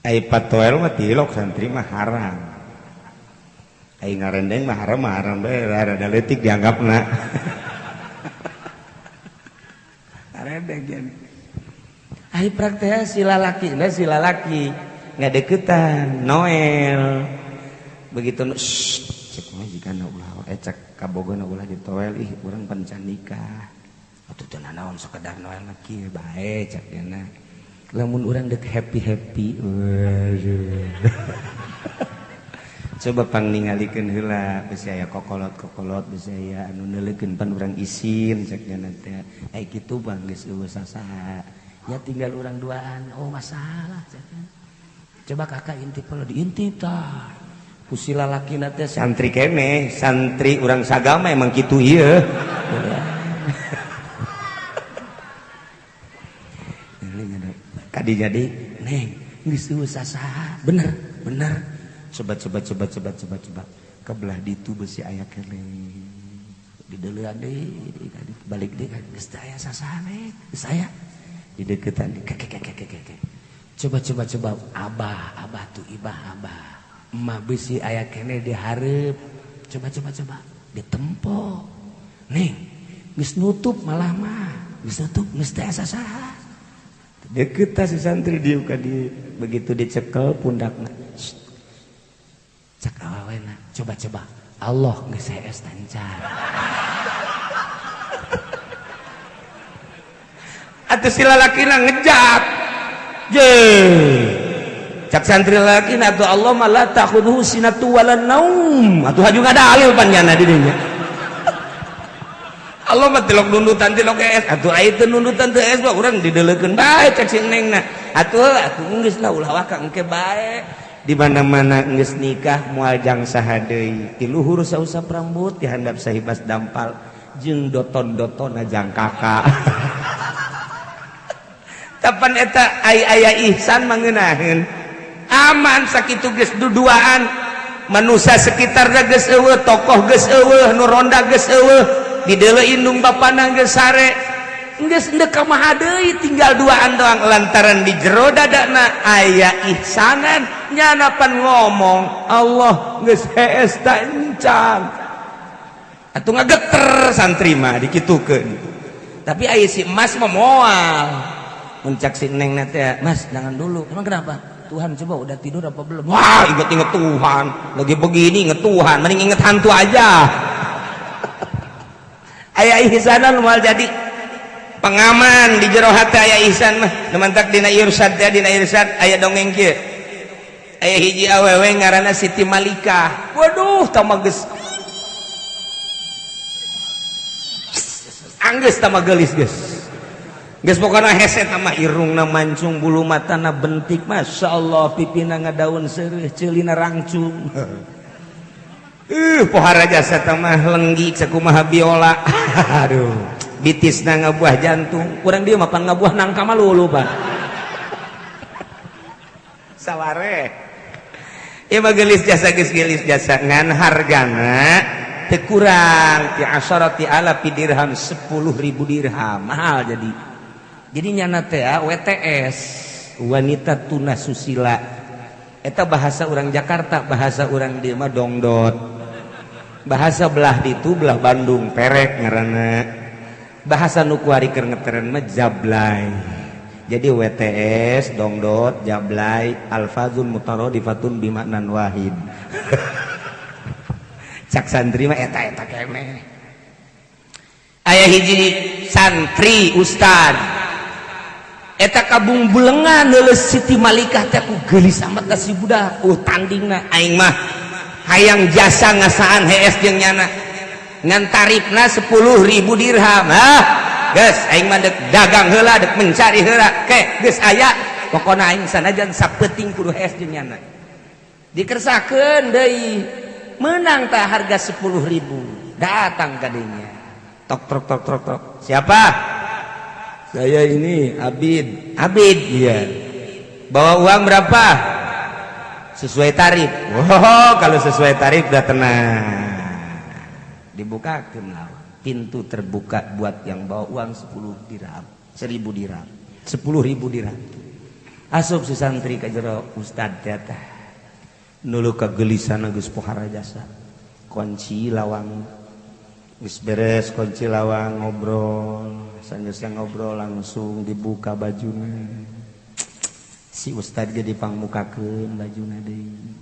Ai patoel mah tilok santri mah haram. Ai ngarendeng mah haram mah haram bae rada leutik dianggapna. Ngarendeng. Ai praktek si lalaki, nah si lalaki ngadeukeutan Noel. Begitu cek mah jigana ulah cek kabogona ulah ditoel ih urang pan can nikah. Atuh teu nanaon sakedar Noel mah kieu bae cek dina. Lamun urang dek happy-happy. Waduh. Coba pang ningalikeun heula bisi aya kokolot-kokolot bisi aya anu neuleukeun pan urang isin cek dina teh. Ai kitu bang geus eueuh sasaha. Ya tinggal urang duaan, oh masalah cek. Coba kakak intip kalau diintip tah. Ku si lalakina teh santri keneh, santri urang sagama emang kitu ieu. Kadi jadi neng geus eueuh sasaha. Bener, bener. Coba coba coba coba coba coba. Kebelah ditu besi aya keneh. Dideulean deui, balik deui geus teu aya sasaha neng. Geus aya. Dideketan keke. Coba coba coba abah, abah tuh ibah abah. Emak besi aya keneh dihareup. Coba coba coba ditempo. Neng, geus nutup malah mah. Geus nutup geus teu aya sasaha. Deket si santri dieu ka dieu. Begitu dicekel pundakna. Cak awawena, coba coba. Allah geus hees tancar. Atuh si lalakina ngejak. Je. Cak santri lalakina atuh Allah mah la ta'khudhuhu sinatu wala naum. Atuh haju ngadalil panjana di dinya. Allah mah tilok nundutan tilok es atuh aya teu nundutan teu es mah urang dideulekeun bae cek si nengna. Atuh atuh geus lah ulah waka engke bae. Di mana-mana geus nikah moal jang saha deui. Ti luhur sausap rambut ti handap sahibas dampal jeung doton-dotonna jang kakak. Tapan eta ai aya ihsan mangeunaheun. Aman sakitu geus duduaan. Manusia sekitarna geus eueuh, tokoh geus eueuh, nu ronda geus eueuh, dideuleu indung bapana geus sare. Geus endek ka maha deui tinggal duaan doang lantaran di jero dadana aya ihsanan nyana pan ngomong Allah geus hees ta encan. Atuh ngageter santri mah dikitukeun. Tapi aya si emas mah moal. Muncak si neng teh, Mas jangan dulu. Emang kenapa? Tuhan coba udah tidur apa belum? Wah, inget-inget Tuhan. Lagi begini inget Tuhan, mending inget hantu aja. Aya ihsanan moal jadi pengaman di jero hati aya ihsan mah. Nu mantak dina irsyad teh dina irsyad aya dongeng kieu. Aya hiji awewe ngaranna Siti Malikah. Waduh, tah geus anggeus tah geulis geus. Geus pokona hese mah irungna mancung bulu matana bentik masyaallah pipina ngadaun seureuh ceulina rangcung. Pohara jasa mah lenggi sakumaha biola. Aduh, bitisna ngabuah jantung. Kurang dia mah pan ngabuah nangka mah lulu pan. Saware. Ieu mah geulis jasa geus geulis jasa ngan hargana teu kurang ti asharati alafi dirham 10.000 dirham mahal jadi. Jadi nyana teh WTS wanita tuna susila. Eta bahasa orang Jakarta, bahasa orang dieu mah dongdot. Bahasa belah ditu belah Bandung perek ngaranna. Bahasa nu kuari keur ngeteren mah jablay. Jadi WTS dongdot jablay alfazun mutaradifatun bimaknan wahid. Cak santri mah eta-eta keneh. Aya hiji santri ustad eta kabung bulengan leuleus Siti Malikah teh ku geulis amat ka si budak. Tandingna aing mah hayang jasa ngasaan hees jeung nyana. Ngan tarifna 10.000 dirham. Hah? Geus aing mah dek dagang heula dek mencari heula. Ke geus aya pokona aing sanajan sapeuting kudu hees jeung nyana. Dikersakeun deui. Menang tah harga 10.000. Datang ka dinya. Tok tok tok tok tok. Siapa? Saya ini Abid. Abid, iya. Bawa uang berapa? Sesuai tarif. Wow, kalau sesuai tarif udah tenang. Dibukakan lawang. Pintu terbuka buat yang bawa uang 10 dirham, 1000 dirham, 10.000 dirham. Asup si santri ka jero ustad teh tah. Nulu kagelisan geus pohara jasa. Kunci lawang geus beres, kunci lawang, ngobrol. Sanggeus ngobrol langsung dibuka bajuna. Si ustad ge dipangmukakeun bajuna deui.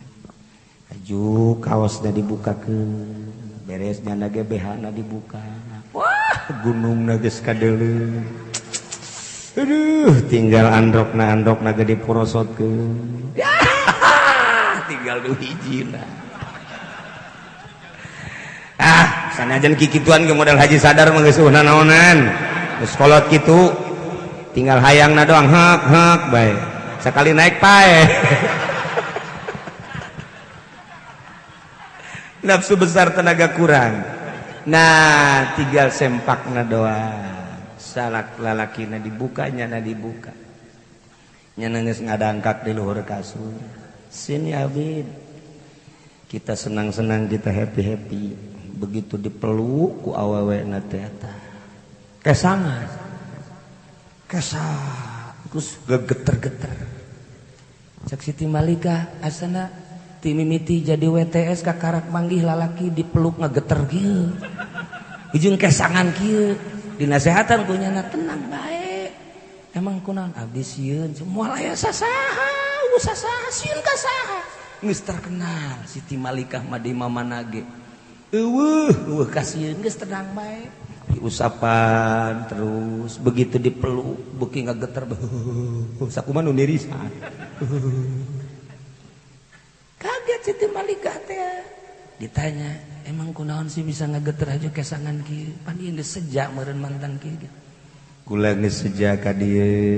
Baju kaosna dibukakeun. Beres nyana ge BH na dibuka. Wah, gunungna geus kadeuleu. Aduh, tinggal androkna, androkna ge diporosotkeun. Tinggal nu hijina. Ah, sanajan kikituan ge modal haji sadar mah geus eueuh naonan. Geus kolot kitu. Tinggal hayangna doang, hek hek bae. Sekali naik pae. Nafsu besar tenaga kurang. Nah, tinggal sempakna doang. Salak lalakina dibukanya na dibuka. Nya geus ngadangkak di luhur kasur. Sini Abid. Kita senang-senang, kita happy-happy. Begitu dipeluk ku awewena teh eta. Kesangan. Kesang. Terus gegeter-geter. Cek Siti Malika asana ti mimiti jadi WTS kakarak manggih lalaki dipeluk ngegeter kieu. Ujung kesangan kieu. Dinasehatan ku nyana, tenang bae. Emang kunaon abdi sieun moal aya sasaha, sasaha sieun ka saha. Geus terkenal Siti Malikah mah di mamana ge. Eueuh, eueuh kasieun geus tenang bae. Diusapan terus begitu dipeluk beuki ngageter sakumaha nu nirisan. Kaget Siti Malikah teh. Ditanya, emang kunaon sih bisa ngageter aja kesangan kieu? Pan ieu geus seja meureun mantan kieu. Kula geus seja ka dieu,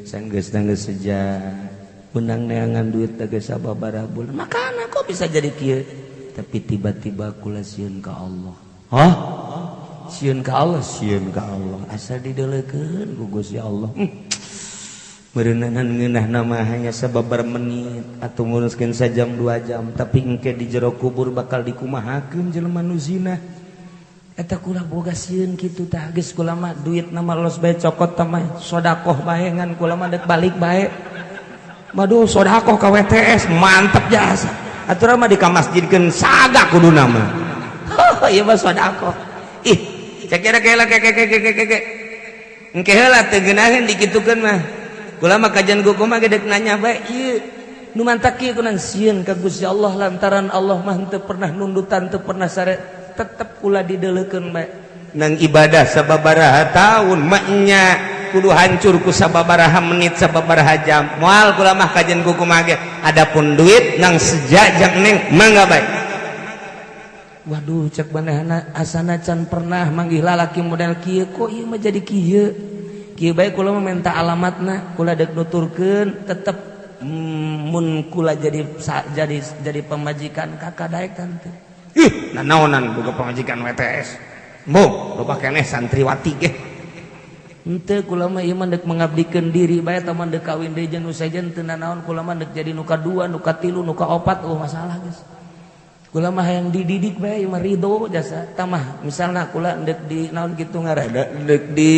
sanggeus geus seja. Benang neangan duit teh geus sababaraha bulan. Makana kok bisa jadi kieu? Tapi tiba-tiba kula sieun ka Allah. Hah? Sieun ka Allah, sieun ka Allah. Asa dideulekeun ku Gusti Allah. Meureunan ngeunah nama hanya sababar menit atau nguruskeun sajam 2 jam, tapi engke di jero kubur bakal dikumahakeun jelema nu zina. Eta kula boga sieun kitu tah, geus kula mah duit na mah los bae cokot tah mah sedekah bae ngan kula mah deuk balik bae. Waduh, sedekah ka WTS mantep jasa. Aturan mah dikamasjidkeun saga kuduna mah. Oh, ieu mah sedekah. Ih, cek kira kela ke ke ke ke ke ke. Engke heula teu geunaheun dikitukeun mah. Kula mah kajian guku mah gedek nanya bae ieu nu mantak kieu kunan sieun ka Gusti Allah lantaran Allah mah henteu pernah nundutan, teu pernah sare, tetep kula dideulekeun bae. Nang ibadah sababaraha taun mah nya kudu hancur ku sababaraha menit sababaraha jam. Moal kula mah kajian kuku mah ge. Adapun duit nang seja jang neng mangga bae. Waduh, cek manehna asana can pernah manggih lalaki model kieu, kok ieu mah jadi kieu. Kieu bae kula mah minta alamatna, kula deuk nuturkeun tetep mun kula jadi jadi jadi pamajikan kakak daek tante. Ih, nanaonan boga pamajikan WTS. Mbok, loba keneh santriwati ge. Henteu kula mah ieu mah deuk mengabdikeun diri bae tah mah deuk kawin deui jeung nu sejen teu nanaon, kula mah deuk jadi nu kadua, nu katilu, nu kaopat, oh masalah geus. Kula mah hayang dididik bae ieu mah ridho jasa. Tah mah misalna kula deuk di naon kitu ngaranna, deuk di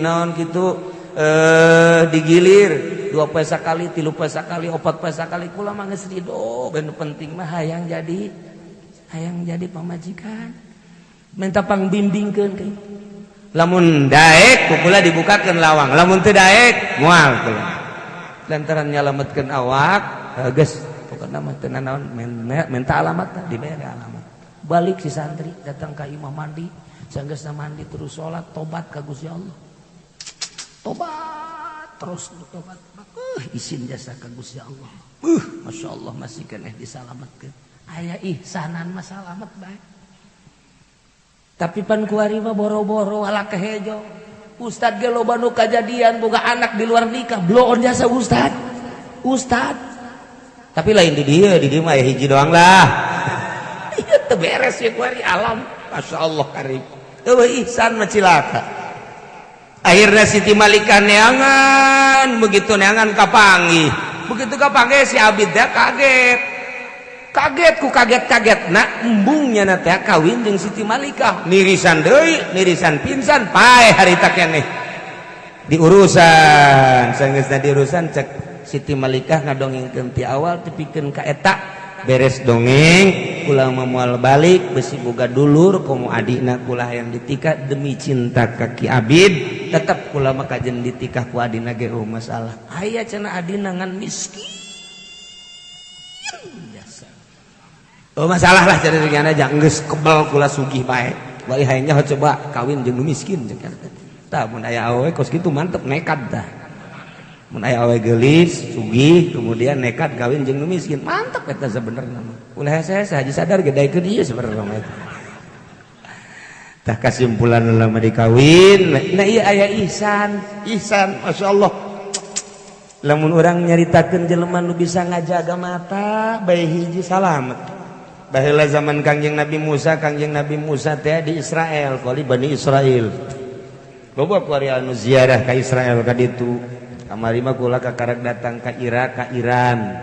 naon kitu digilir 2 poe sakali, 3 poe sakali, 4 poe sakali, kula mah geus ridho. Ben penting mah hayang jadi pamajikan. Minta pangbimbingkeun ke. Lamun daek ku kula dibukakeun lawang, lamun teu daek moal kula. Lantaran nyalametkeun awak, geus pokokna mah teu nanaon, minta alamat, dibere alamat. Balik si santri datang ka imah mandi, sanggeusna mandi terus salat, tobat ka Gusti Allah. Tobat terus tobat. Isin jasa ka Gusti Allah. Masya Allah masih keneh disalametkeun. Aya ihsanan mah salamet bae. Tapi pan kuari mah boro-boro ala kehejo. Ustad ge loba nu kajadian boga anak di luar nikah, bloon jasa ustad. Ustad. Tapi lain di dieu mah aya hiji doang lah. Ieu teu beres ya kuari alam. Masya Allah karim. Eueuh ihsan mah cilaka. Akhirnya Siti Malika neangan, begitu neangan kapanggih, begitu kapanggih si Abid teh kaget, kaget ku kaget-kaget. Nah, embungnya na teh kawin jeung Siti Malika, nirisan deui, nirisan pingsan, paeh harita keneh diurusan. Sanggeusna diurusan, cek Siti Malikah ngadongengkeun ti awal tepikeun ka eta. Beres dongeng, kula moal balik, besi boga dulur komo adina kula yang ditikah. Demi cinta ka Ki Abid, tetap kula mah kajen ditikah ku adina ge. Oh, masalah aya cenah, adina ngan miskin biasa. Oh, masalah lah cari aja, geus kebel kula, sugih bae. Bae hayangnya coba kawin jeung nu miskin jeung eta. Tah, mun aya awewe kos kitu mantep, nekat tah. Mun aya awewe geulis, sugih, kemudian nekat kawin jeung nu miskin, mantep eta sebenarnya mah. Ulah hese haji sadar ge daekeun ieu sebenarnya mah eta. Tah, kesimpulan lama dikawin. Nah, iya, aya ihsan, ihsan, masya Allah. Lamun urang nyaritakeun jelema nu bisa ngajaga mata bae hiji, salamet. Baheula zaman Kangjeng Nabi Musa, Kangjeng Nabi Musa teh di Israel, kali Bani Israel. Loba kuari anu ziarah ka Israel ka ditu. Kamari mah kula kakarak datang ka Irak, ka Iran.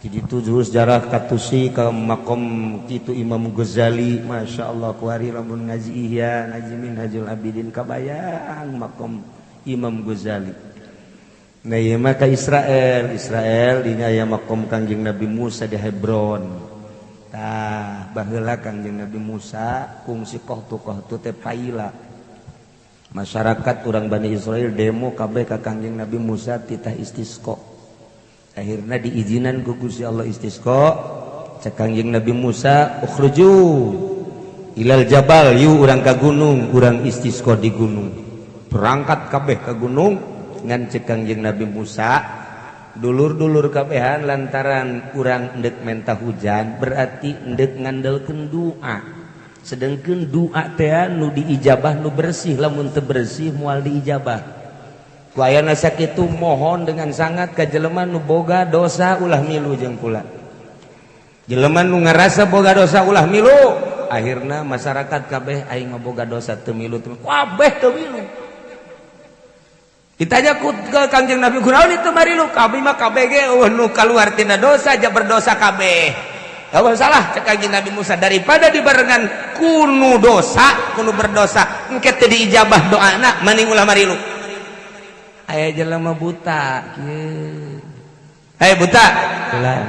Jadi tujuh sejarah ka Tusi, ka makom itu Imam Ghazali, Masya Allah. Kuari lamun ngaji Ihya, ngaji Minhajul Abidin, kabayang makom Imam Ghazali. Nah, ieu mah ka Israel, Israel dinya aya makom Kangjeng Nabi Musa di Hebron. Tah, baheula Kangjeng Nabi Musa kungsi kohtu-kohtu teh paila. Masyarakat orang Bani Israel demo kabeh ka Kangjeng Nabi Musa titah istisqa. Akhirnya diizinan ku Gusti Allah istisqa. Cek Kangjeng Nabi Musa, "Ukhruju ilal jabal, yu urang ka gunung, urang istisqa di gunung." Berangkat kabeh ke gunung, ngan cek Kangjeng Nabi Musa, dulur-dulur kabehan, lantaran urang endek menta hujan berarti endek ngandelkeun doa, sedangkan doa teh nu diijabah nu bersih, lamun teu bersih moal diijabah. Ku ayana sakitu, mohon dengan sangat ka jelema nu boga dosa ulah milu jeung kula, jelema nu ngarasa boga dosa ulah milu. Akhirna masyarakat kabeh, aing mah boga dosa, teu milu, teu kabeh teu milu. Ditanya ku ke Kangjeng Nabi, "Kunaon itu marilu?" "Kami mah KBG eueuh nu kaluar tina dosa aja, berdosa kabeh." "Eueuh salah," cek Kangjeng Nabi Musa, "daripada dibarengan kunu dosa, kunu berdosa, engke teu diijabah doana, mending ulah marilu." Aya jelema buta kieu. "Hei buta, ulah.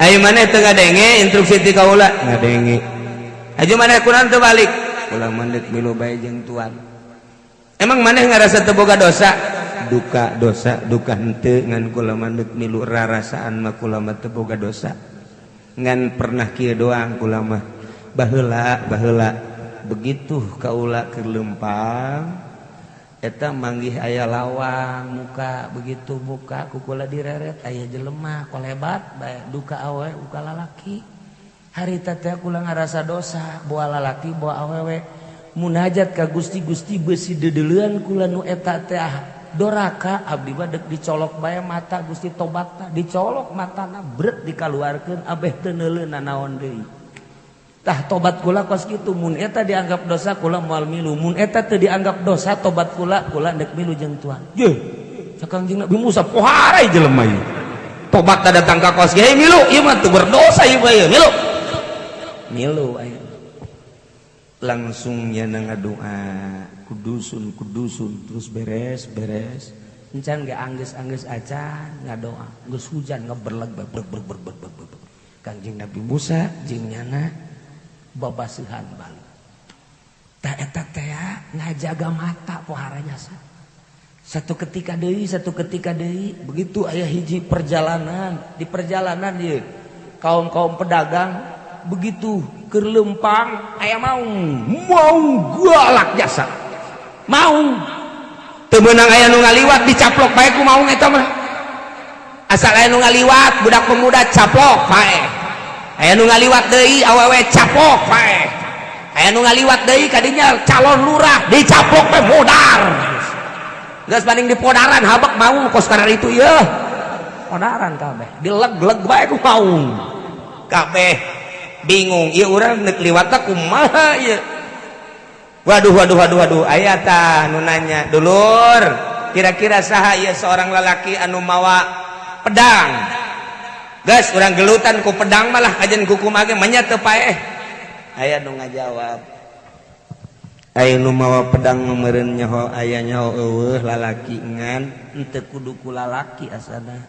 Ayo, mana teu ngadenge instruksi ti kaula?" "Ngadenge." "Aju mana, kunaon teu balik?" "Ulah mandek, milu bae jeung tuan." "Emang maneh ngarasa teu boga dosa?" "Duka dosa, duka henteu, ngan kula mandek milu, rarasaan mah kula mah teu boga dosa. Ngan pernah kieu doang kula mah, baheula baheula begitu kaula keur lempang eta manggih aya lawang muka, begitu muka ku kula direret aya jelema kolebat bae, duka awewe duka lalaki. Harita teh kula ngarasa dosa, boa lalaki boa awewe, munajat ka Gusti, Gusti, besi dedeleuan kula nu eta teh doraka, abdi mah dek dicolok bae mata, Gusti, tobatna." Dicolok matana, bret, dikaluarkeun, abeh teu neuleuh nanaon deui. Tah, tobat kula kos kitu. Mun eta dianggap dosa, kula moal milu. Mun eta teu dianggap dosa tobat kula, kula dek milu jeung tuan." Ye, cek Kangjeng Nabi Musa, "Poharai jelema ieu, tobat datang ka kos kieu. Milu ieu mah, teu berdosa ieu mah, milu milu." Aya langsungnya ngadoa, kudusun kudusun, terus beres beres encan ge anggeus-anggeus acan ngadoa, geus hujan ngeberleg ber ber ber ber ber ber. Kangjeng Nabi Musa jeung nyana babaseuhan balik. Tah, eta teh ngajaga mata, pohara jasa. Satu ketika deui, satu ketika deui, begitu aya hiji perjalanan, di perjalanan ieu kaum-kaum pedagang begitu keur lempang aya maung, maung galak jasa, maung teu meunang aya nu ngaliwat dicaplok bae ku maung eta mah. Asal aya nu ngaliwat budak pemuda, caplok bae. Aya nu ngaliwat deui awewe, caplok bae. Aya nu ngaliwat deui kadinya calon lurah, dicaplok bae, modar geus, banding dipodaran habak maung kos karena itu ieu podaran kabeh, dileg-leg bae ku maung kabeh. Bingung ieu urang, nek liwat kumaha ieu? Waduh, waduh, waduh, waduh, aya tah nu nanya, "Dulur, kira-kira saha ieu seorang lalaki anu mawa pedang? Geus urang gelutan ku pedang malah kajen kuku mage manya teu paeh." Aya nu ngajawab, "Aya nu mawa pedang meureun nyaho aya nyaho eueuh lalaki ngan henteu kudu ku lalaki, asana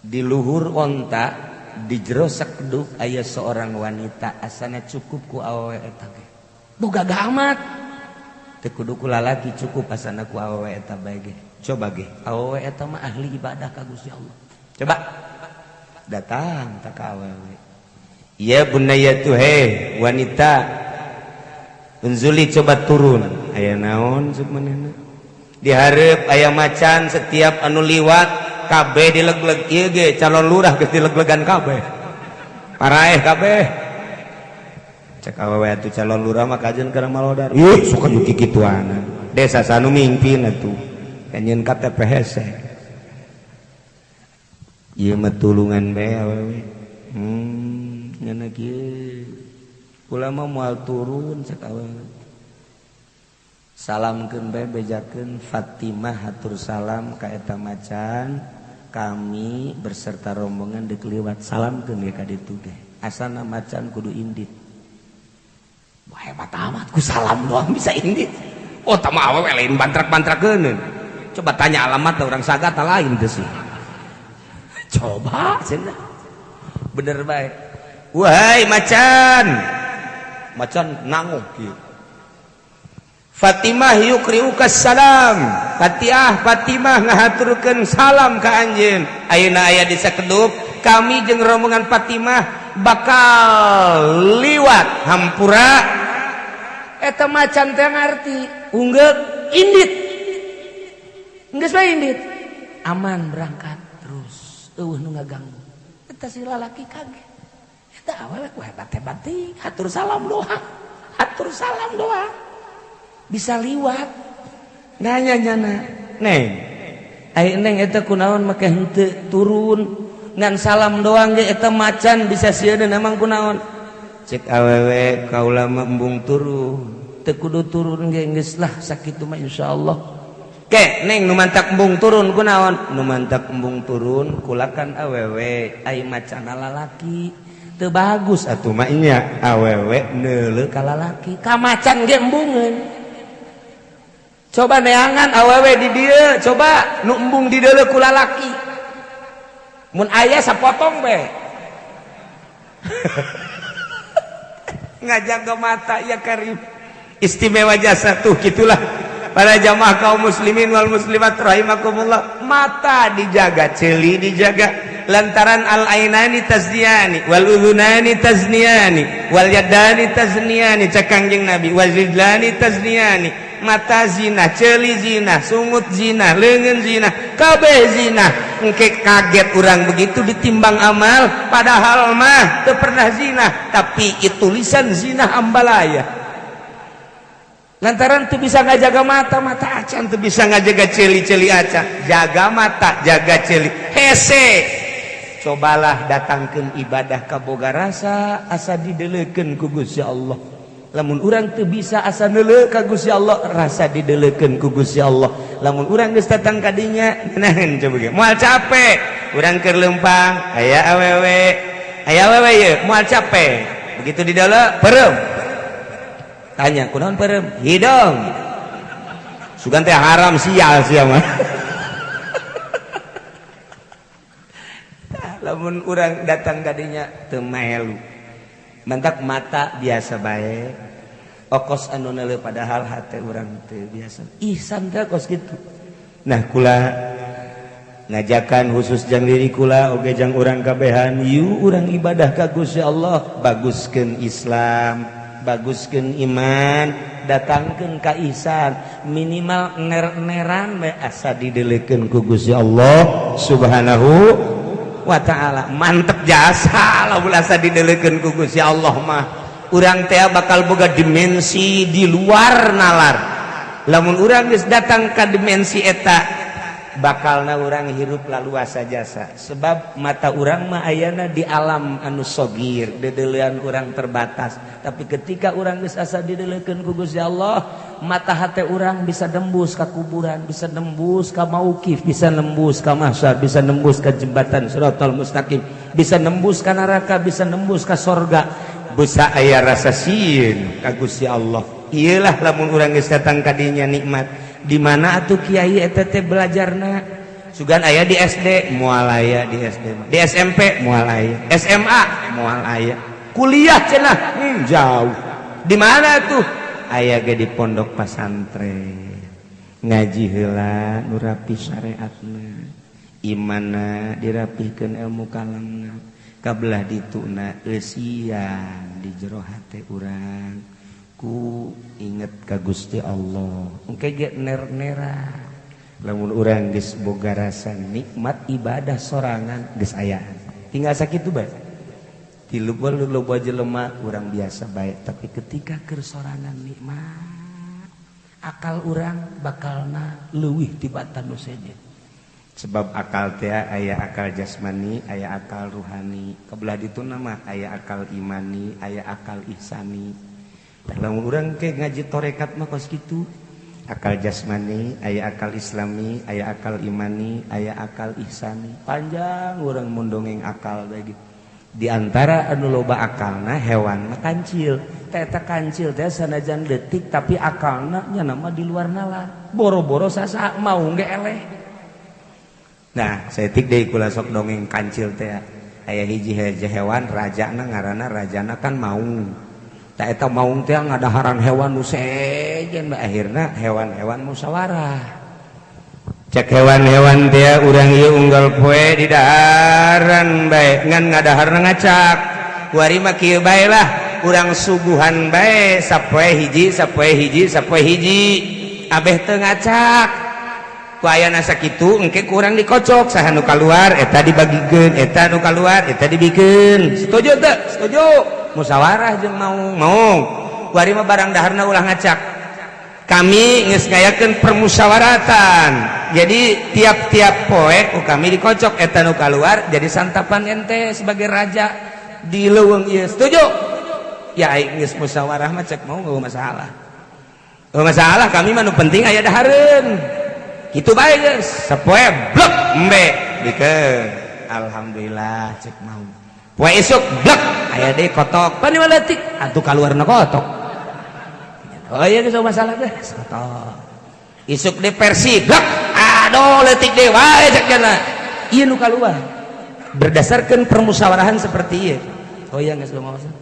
di luhur onta, di jero sakeduk aya seorang wanita, asana cukup ku awewe eta ge." Boga amat. Teu kudu ku lalaki, cukup asana ku awewe eta bae ge. Coba ge awewe eta mah ahli ibadah ka Gusti Allah. Coba datang tak ka awewe, "Ya bunayatu, he wanita, unzuli, coba turun." "Aya naon?" Cek manehna. "Dihareup aya macan, setiap anu liwat kabeh dilegleg. Ieu ge calon lurah geus dileglegan kabeh, paraeh kabeh." Cek awewe atuh, "Calon lurah mah kajen kana malodar. Ih, suka juki kituana. Desa sanu mimpin atuh kan nyeun KTP hese. Ieu mah tulungan bae awewe." Nyeuna kieu, "Kula mah moal turun," cek awewe. "Salamkeun bae, bejakeun Fatimah hatur salam ka eta macan. Kami berserta rombongan deuk liwat, salamkeun ge ka ditu ge. Asana macan kudu indit." Wah, hebat amat, ku salam doang bisa indit. Oh, tama awewe lain bantrak-bantrakeun. Coba tanya alamat orang Sagata lain teh sih. Coba. Cenah. Bener bae. "Wahai macan." Macan nanguk kieu. "Fatimah yukriuka salam." Fatihah Fatimah ngahaturkeun salam ka anjeun. Ayeuna aya di sakedup, kami jeung rombongan Fatimah bakal liwat, hampura. Eta macan teh ngarti, unggeuk, indit. Geus bae indit. Aman, berangkat terus. Eueuh nu ngaganggu. Eta si lalaki kaget. Eta awewe ku hebat-hebat teuing, hatur salam doang. Hatur salam doang. Bisa liwat. Nanya nyana, "Neng, ai neng eta kunaon make henteu turun? Ngan salam doang ge eta macan bisa sieun, emang kunaon?" Cek awewe, "Kaula mah embung turun. Teu kudu turun ge, geus lah sakitu mah insyaallah." "Ke neng, nu mantak embung turun kunaon?" "Nu mantak embung turun kulakan awewe, ai macan lalaki, teu bagus atuh mah nya awewe neuleu ka lalaki, Ka macan ge embungeun. Coba neangan awewe di dieu, coba nu embung di deuleu ku lalaki. Mun aya sapotong be." Ngajaga mata ya karim, istimewa jasa tuh. Gitulah para jamaah kaum muslimin wal muslimat rahimakumullah, mata dijaga, ceuli dijaga, lantaran al ainani tazniyani wal udhunani tazniyani wal yadani tazniyani, cek Kangjeng Nabi, wal rijlani tazniyani. Mata zina, ceuli zina, sungut zina, leungeun zina, kabeh zina. Engke kaget urang begitu ditimbang amal, padahal mah teu pernah zina, tapi itu tulisan zina ambalaya lantaran tuh bisa ngajaga mata. Mata acan tuh bisa ngajaga ceuli-ceuli acan. Jaga mata, jaga ceuli, hese. Cobalah datangkan ibadah kaboga rasa asa dideleukeun ku Gusti Allah. Lamun urang teu bisa asa neuleu ka Gusti Allah, rasa dideleukeun ku Gusti Allah. Lamun urang geus datang ka dinya, nahan coba ge moal capek. Urang keur leumpang aya awewe, aya awewe ye moal capek. Begitu di dalam peureum, tanya, "Kunaon peureum?" "Hidung." Sugan teh haram, sial sia mah. Lamun urang datang ka dinya teu melu, mantak mata biasa bae, okos anu neuleu, padahal hate urang teu biasa ihsan teh kos kitu. Nah, kula ngajakan khusus jang diri kula oge jang urang kabehan, yuk urang ibadah ka Gusti Allah, baguskeun Islam, baguskeun iman, datangkeun ka ihsan, minimal ner-neran we asa didelekeun ku Gusti Allah Subhanahu wa ta'ala. Mantep jasa lah asa didelekeun ku Gusti Allah mah, urang teh bakal boga dimensi di luar nalar. Lamun urang geus datang ka dimensi eta. Bakalna urang hirup laluasa jasa sebab mata urang mah ayana di alam anu sogir, dedelean urang terbatas. Tapi ketika urang geus asa dideleukeun ku Gusti Allah, mata hate urang bisa nembus ka kuburan, bisa nembus ka mauqif, bisa nembus ka mahsyar, bisa nembus ka jembatan siratal mustaqim, bisa nembus ka neraka, bisa nembus ka sorga. Bisa aya rasa sieun ka Gusti Allah. Iyalah lamun urang geus datang ka dinya nikmat. Di mana atuh kiai eta teh belajarna? Sugan aya di SD, moal aya di SD. Di SMP moal aya, SMA moal aya. Kuliah cenah jauh. Di mana tuh? Aya ge di pondok pasantren. Ngaji heula nu rapi syariatna. Imanna dirapihkeun, ilmu kalamna. Kabelah dituna eusian di jero hate urang ku inget ka Gusti Allah. Engke ge ner-nera lamun urang geus boga rasa nikmat ibadah sorangan geus ayaan, tinggal sakitu bae. Tilu loba jelema urang biasa bae, tapi ketika keur sorangan nikmat, akal urang bakalna leuwih tibatan nu sejen. Sebab akal teh aya akal jasmani, aya akal ruhani. Kebelah ditu nama aya akal imani, aya akal ihsani. Lamun urang ke ngaji torekat mah kos kitu, akal jasmani aya, akal islami aya, akal imani aya, akal ihsani. Panjang urang mun dongeng akal bagi. Di antara anu loba akalna hewan mah kancil. Eta kancil teh sanajan detik, tapi akalna nya nama di luar nalar, boro-boro sasa mau ge eleh. Nah, saeutik deui kula sok dongeng kancil teh. Aya hiji hewan rajana, ngaranna rajana kan maung. Tak eta maung teh ngadaharan hewan nu sejen. Akhirna hewan-hewan musyawarah. Cek hewan-hewan teh, urang ieu unggal poe di daharan bae, ngan ngadaharna ngacak. Kuari mah kieu bae lah, urang suguhan bae sapoe hiji, sapoe hiji, sapoe hiji, abeh teu ngacak. Ku ayana sakitu, engke kurang dikocok, saha nu kaluar eta dibagikeun, eta nu kaluar eta dibikeun. Setuju teu? Setuju. Musyawarah jeung maung. Maung, kuari mah barang daharna ulah ngacak. Kami geus ngayakeun permusyawaratan, jadi tiap-tiap poe ku kami dikocok, eta nu kaluar jadi santapan ente sebagai raja di leuweung ieu. Setuju ya? Aing geus musyawarah mah, cek mau, nggak masalah. Oh, masalah kami mah, nu penting aya dahareun. Kitu bae geus. Sapoe blek embe bikeun, alhamdulillah, cek mau. Poe isuk blek aya deui kotok pan lima detik atuh kaluarna kotok. Oh iya, geus masalah geus kotok. Isuk di versi blek, aduh, leutik deui wae, cek jana ieu nu kaluar berdasarkan permusyawarahan seperti ieu. Oh iya, geus masalah.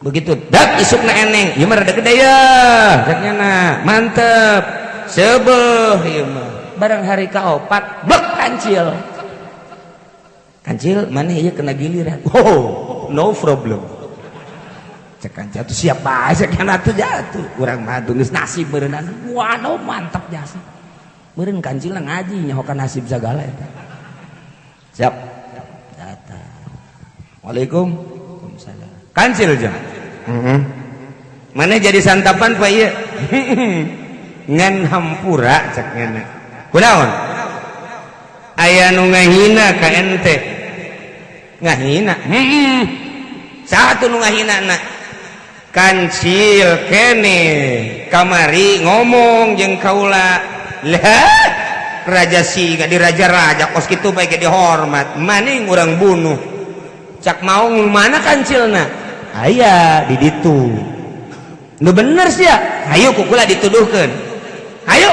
Begitu dak isukna eneng, ieu mah rada gede ya, cek nyana, mantep sebeuh ieu mah. Barang hari kaopat blek kancil. Kancil, mana ieu kena giliran? Oh, no problem, cek kancil tuh. Siap bae, cek nyana tuh. Jatuh urang mah tuh geus nasib beureunan. Waduh, mantap jasa meureun kancil ngaji nyaho ka nasib sagala eta. Siap datang. Waalaikum. Waalaikumsalam. Kancil jam mana jadi santapan pak ieu ngan hampura, cek nyana. Kunaon? Aya nu ngahina ka ente. Ngahina? Heeh. Satu nu ngahina na kancil kene kamari ngomong jeung kaula lah, raja singa di raja-raja kos kitu bae ge dihormat, maning urang bunuh. Cak maung, mana kancilna? Aya di ditu. Nu bener sih ya, ayo ku kula dituduhkeun. Ayo,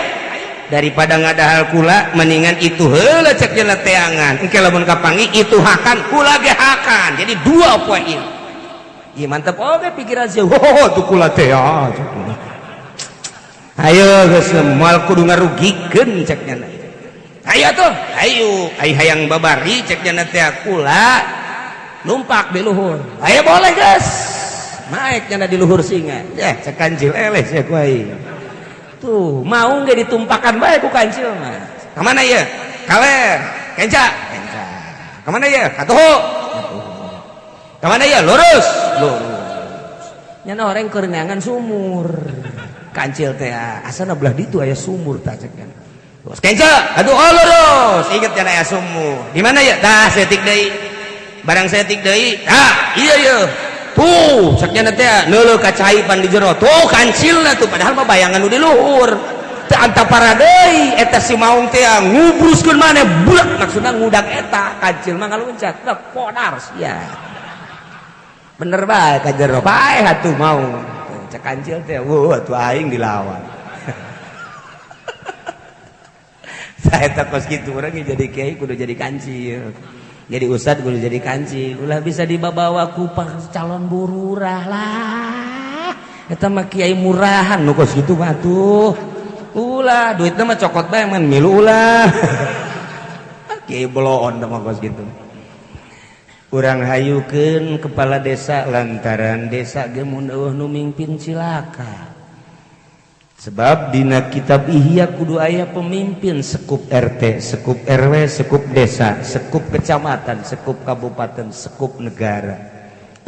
daripada ngadahal kula mendingan itu heula, cek jana teangan. Engke lamun kapanggih itu hakan kula ge hakan, jadi dua poin. Iya, mantep. Oke, pikiran sih. Oh, tuh kula teh ya. Ayo geus, moal kudu ngarugikeun, cek nyana. Ayo tuh, ayo, ayo hayang babari, cek nyana teh, kula numpak di luhur. Ayo, boleh guys. Naik nyana di luhur singa. Ya, cek kancil, eleh sia ku aing. Tuh, mau nggak ditumpakan bae ku kancil mah. Kemana ya? Kaler, kenca, kenca. Kemana ya? Katuhu. Kemana ya? Lurus, lurus. Nyana orang keur neangan sumur. Kancil teh asana belah ditu aya sumur, tak cek kan. Terus kenca, aduh oh lurus. Inget ya aya sumur. Di mana ya? Tah setik deui. Barang setik deui. Ah, iya iya. Tuh, saknya teh neuleuh ka cai pan di jero. Tuh kancilna tuh padahal mah bayangan nu di luhur. Teu antapara deui eta si maung teh ngubruskeun maneh budak maksudna ngudak eta kancil mah ngaluncat. Lah podar sia. Bener bae ka jero. Paeh atuh maung. Cek kancil teh, wah atuh aing dilawan. Saya tak kos kitu urang jadi kiai kudu jadi kancil. Jadi ustad kudu jadi kancil. Ulah bisa dibawa ku calon bururah lah. Eta mah kiai murahan nu kos kitu mah tuh. Ulah duitna mah cokot bae man milu ulah. Kiai bloon mah kos kitu. Urang hayukeun kepala desa lantaran desa ge mun eueuh nu mimpin cilaka. Sebab dina kitab Ihya kudu aya pemimpin sekup RT, sekup RW, sekup desa, sekup kecamatan, sekup kabupaten, sekup negara.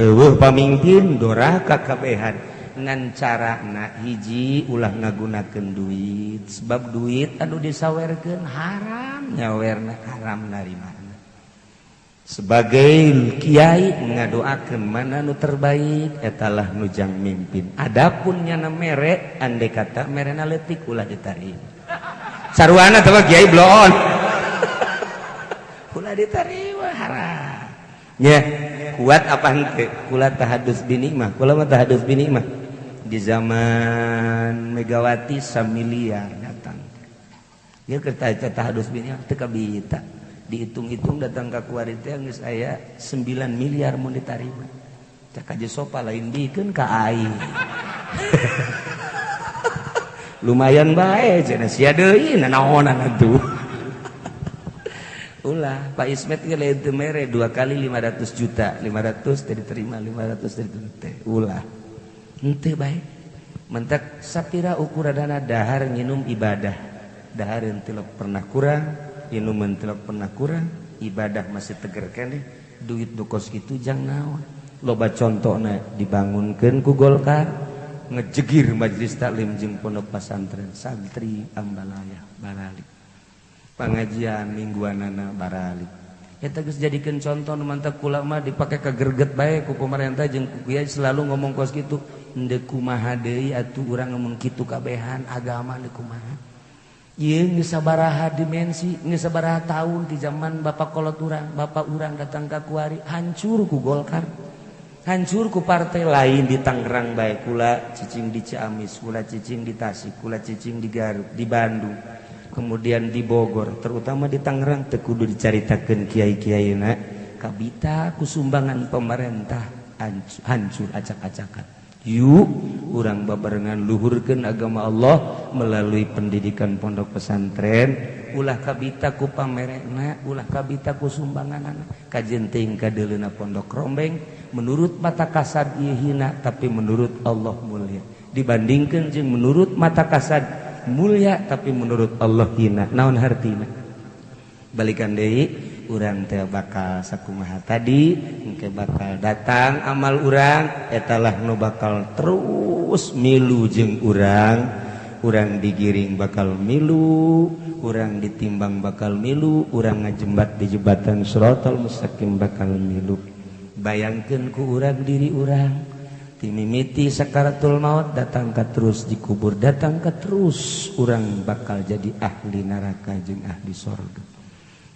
Eueuh pamimpin doraka kabehan ngan carana hiji ulah ngagunakeun duit, sebab duit anu disawerkeun haram nyawerna haram narimana. Sebagai kiai ngadoakeun mana nu terbaik etalah nu jang mimpin. Adapun nyana mere andai kata merena leutik ulah ditarik. Sarwana teh kiai bloon. Ulah diterima haram. Ya, kuat apa henteu? Kula tahadus binikmah, kula mah tahadus binikmah. Di zaman Megawati samiliar datang. Ya keur tahadus binikmah teu kabita. Dihitung-hitung datang ke kuari teh geus aya 9 miliar mun ditarima. Cak aja sopa lain bikeun ka aing. Lumayan bae cenah sia deui nanaonan atuh. Ulah Pak Ismet ge lain teu mere 2 kali 500 juta, 500 teh diterima, 500 teh diterima. Ulah. Henteu bae. Mentak sapira ukuranana dahar nginum ibadah. Dahar teu pernah kurang, minuman tidak pernah kurang, ibadah masih teger keneh, duit nu kos kitu jang naon. Loba contona dibangunkeun ku Golkar, ngejegir majelis taklim jeung pondok pesantren, santri ambalaya baralik. Pengajian mingguanana baralik. Eta geus jadikeun contoh nu mantap kula mah dipake ka gerget bae ku pemerintah jeung ku kiai selalu ngomong kos kitu, henteu kumaha deui atuh urang ngomong kitu kabehan agama deui kumaha. Ieu geus sabaraha dimensi, geus sabaraha tahun di zaman bapak kolot urang, bapak urang datang ka kuari, hancur ku Golkar. Hancur ku partai lain di Tangerang bae, kula cicing di Ciamis, kula cicing di Tasik, kula cicing di Garut, di Bandung, kemudian di Bogor, terutama di Tangerang teu kudu dicaritakeun kiai-kiaina, kabita ku sumbangan pemerintah hancur acak-acakan. Yuk urang babarengan luhurkeun agama Allah melalui pendidikan pondok pesantren, ulah kabita ku pamerena, ulah kabita ku sumbanganana, kajen teuing kadeuleuna pondok rombeng menurut mata kasad ieu hina tapi menurut Allah mulia, dibandingkeun jeung menurut mata kasad mulia tapi menurut Allah hina. Naon hartina? Balikan deui urang teh bakal sakumaha tadi, engke bakal datang amal urang etalah nu bakal terus milu jeung urang, urang digiring bakal milu, urang ditimbang bakal milu, urang ngajembat di jembatan Shiratal Mustaqim bakal milu. Bayangkeun ku urang diri urang timimiti sakaratul maut datang ka terus dikubur, datang ka terus urang bakal jadi ahli neraka jeung ahli sorga.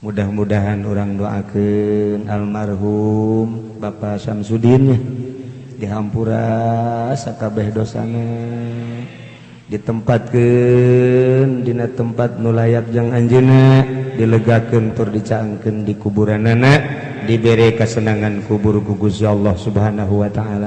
Mudah-mudahan orang doakeun almarhum Bapak Samsudin dihampura sakabeh dosana, ditempatkeun dina tempat nu layak jang anjeunna, dilegakeun tur dicaangkeun di kuburanana, dibere kasenangan kubur ku Gusti Allah Subhanahu wa taala.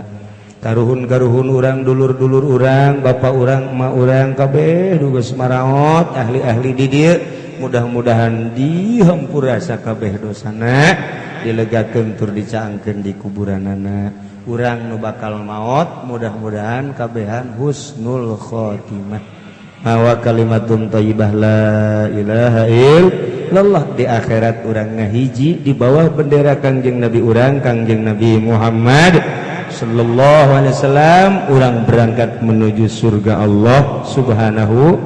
Karuhun-karuhun urang, dulur-dulur urang, bapak urang, emak urang kabeh geus maraot, ahli-ahli di dieu mudah-mudahan dihampura sakabeh dosana, dilegakeun tur dicaangkeun di kuburanana. Urang nu bakal maot mudah-mudahan kabehan husnul khotimah. Mawa kalimatun thayyibah la ilaha illallah di akhirat urang ngahiji di bawah bendera Kangjeng Nabi urang, Kangjeng Nabi Muhammad sallallahu alaihi wasallam, urang berangkat menuju surga Allah Subhanahu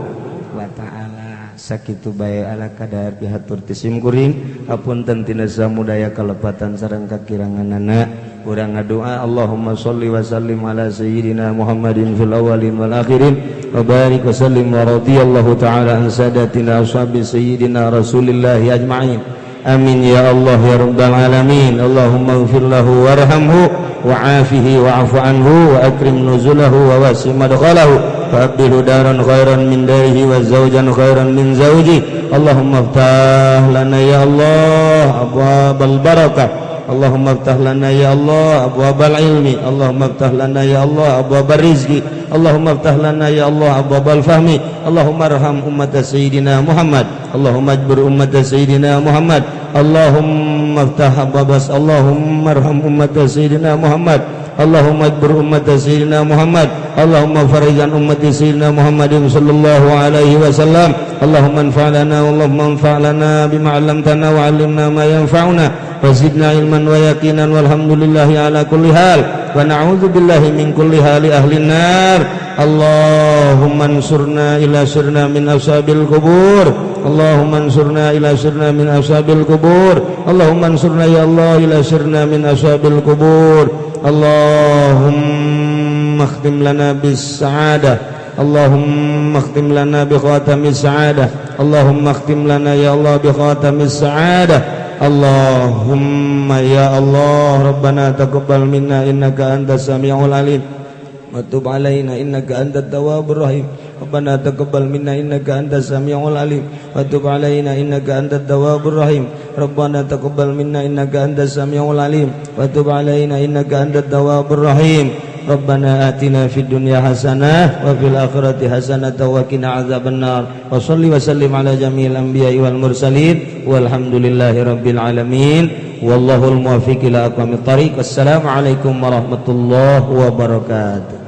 wa taala. Sakitu bae ala kadar pihatur ti sim kuring hapunten tina samudaya kalepatan sareng kakiranganana. Urang ngadoa Allahumma sholli wa sallim ala sayyidina Muhammadin fil awwalin wal akhirin wa barik wa sallim wa radhiyallahu ta'ala an sadatina ashabi sayyidina Rasulillahi ajma'in. Amin ya Allah ya rabbal alamin. Allahumma ighfir lahu warhamhu wa'afihi wa'fu anhu wa akrim nuzulahu wa wasi madkhalahu wa abdilhu daran khairan min darihi wa zawjan khairan min zawji. Allahumma iftah lana ya Allah abwabal barakah. Allahumma iftah lana ya Allah abwabal ilmi. Allahumma iftah lana ya Allah abwabar rizqi. Allahumma iftah lana ya Allah abwabal fahmi. Allahumma arham ummat sayyidina Muhammad. Allahumma ajbur ummat sayyidina Muhammad. Allahumma iftah abwabas. Allahumma arham ummat sayyidina Muhammad. Allahumma ajbur ummat sayyidina Muhammad. Allahumma farijan ummat sayyidina Muhammadin sallallahu alaihi wasallam. Allahumma anfa' lana Allahumma anfa' lana bima 'allamtana wa 'allimna ma yanfa'una wa zidna ilman wa yaqinan walhamdulillahi ala kulli hal wa na'udzu billahi min kulli hali ahli nar. Allahumma ansurna ila sirna min ashabil qubur. Allahumma ansurna ila sirna min ashabil qubur. Allahumma ansurna ya Allah ila sirna min ashabil qubur. Allahumma akhtim lana bis sa'adah. Allahumma akhtim lana bi khatamis sa'adah. Allahumma akhtim lana ya Allah bi khatamis sa'adah. Allahumma ya Allah Rabbana taqabbal minna innaka antas samiul alim wa tub alaina innaka antat tawwabur rahim. Rabbana taqabbal minna innaka antas samiul alim wa tub alaina innaka antat tawwabur rahim. Rabbana taqabbal minna innaka antas samiul alim wa tub alaina innaka antat tawwabur rahim. Rabbana atina fid dunya hasanah wa fil akhirati hasanah wa qina adzabannar. Wa shalli wa sallim ala jami'il anbiya'i wal mursalin walhamdulillahi rabbil alamin. Wallahul muwaffiq ila aqwamit thariq. Wassalamu alaikum warahmatullahi wabarakatuh.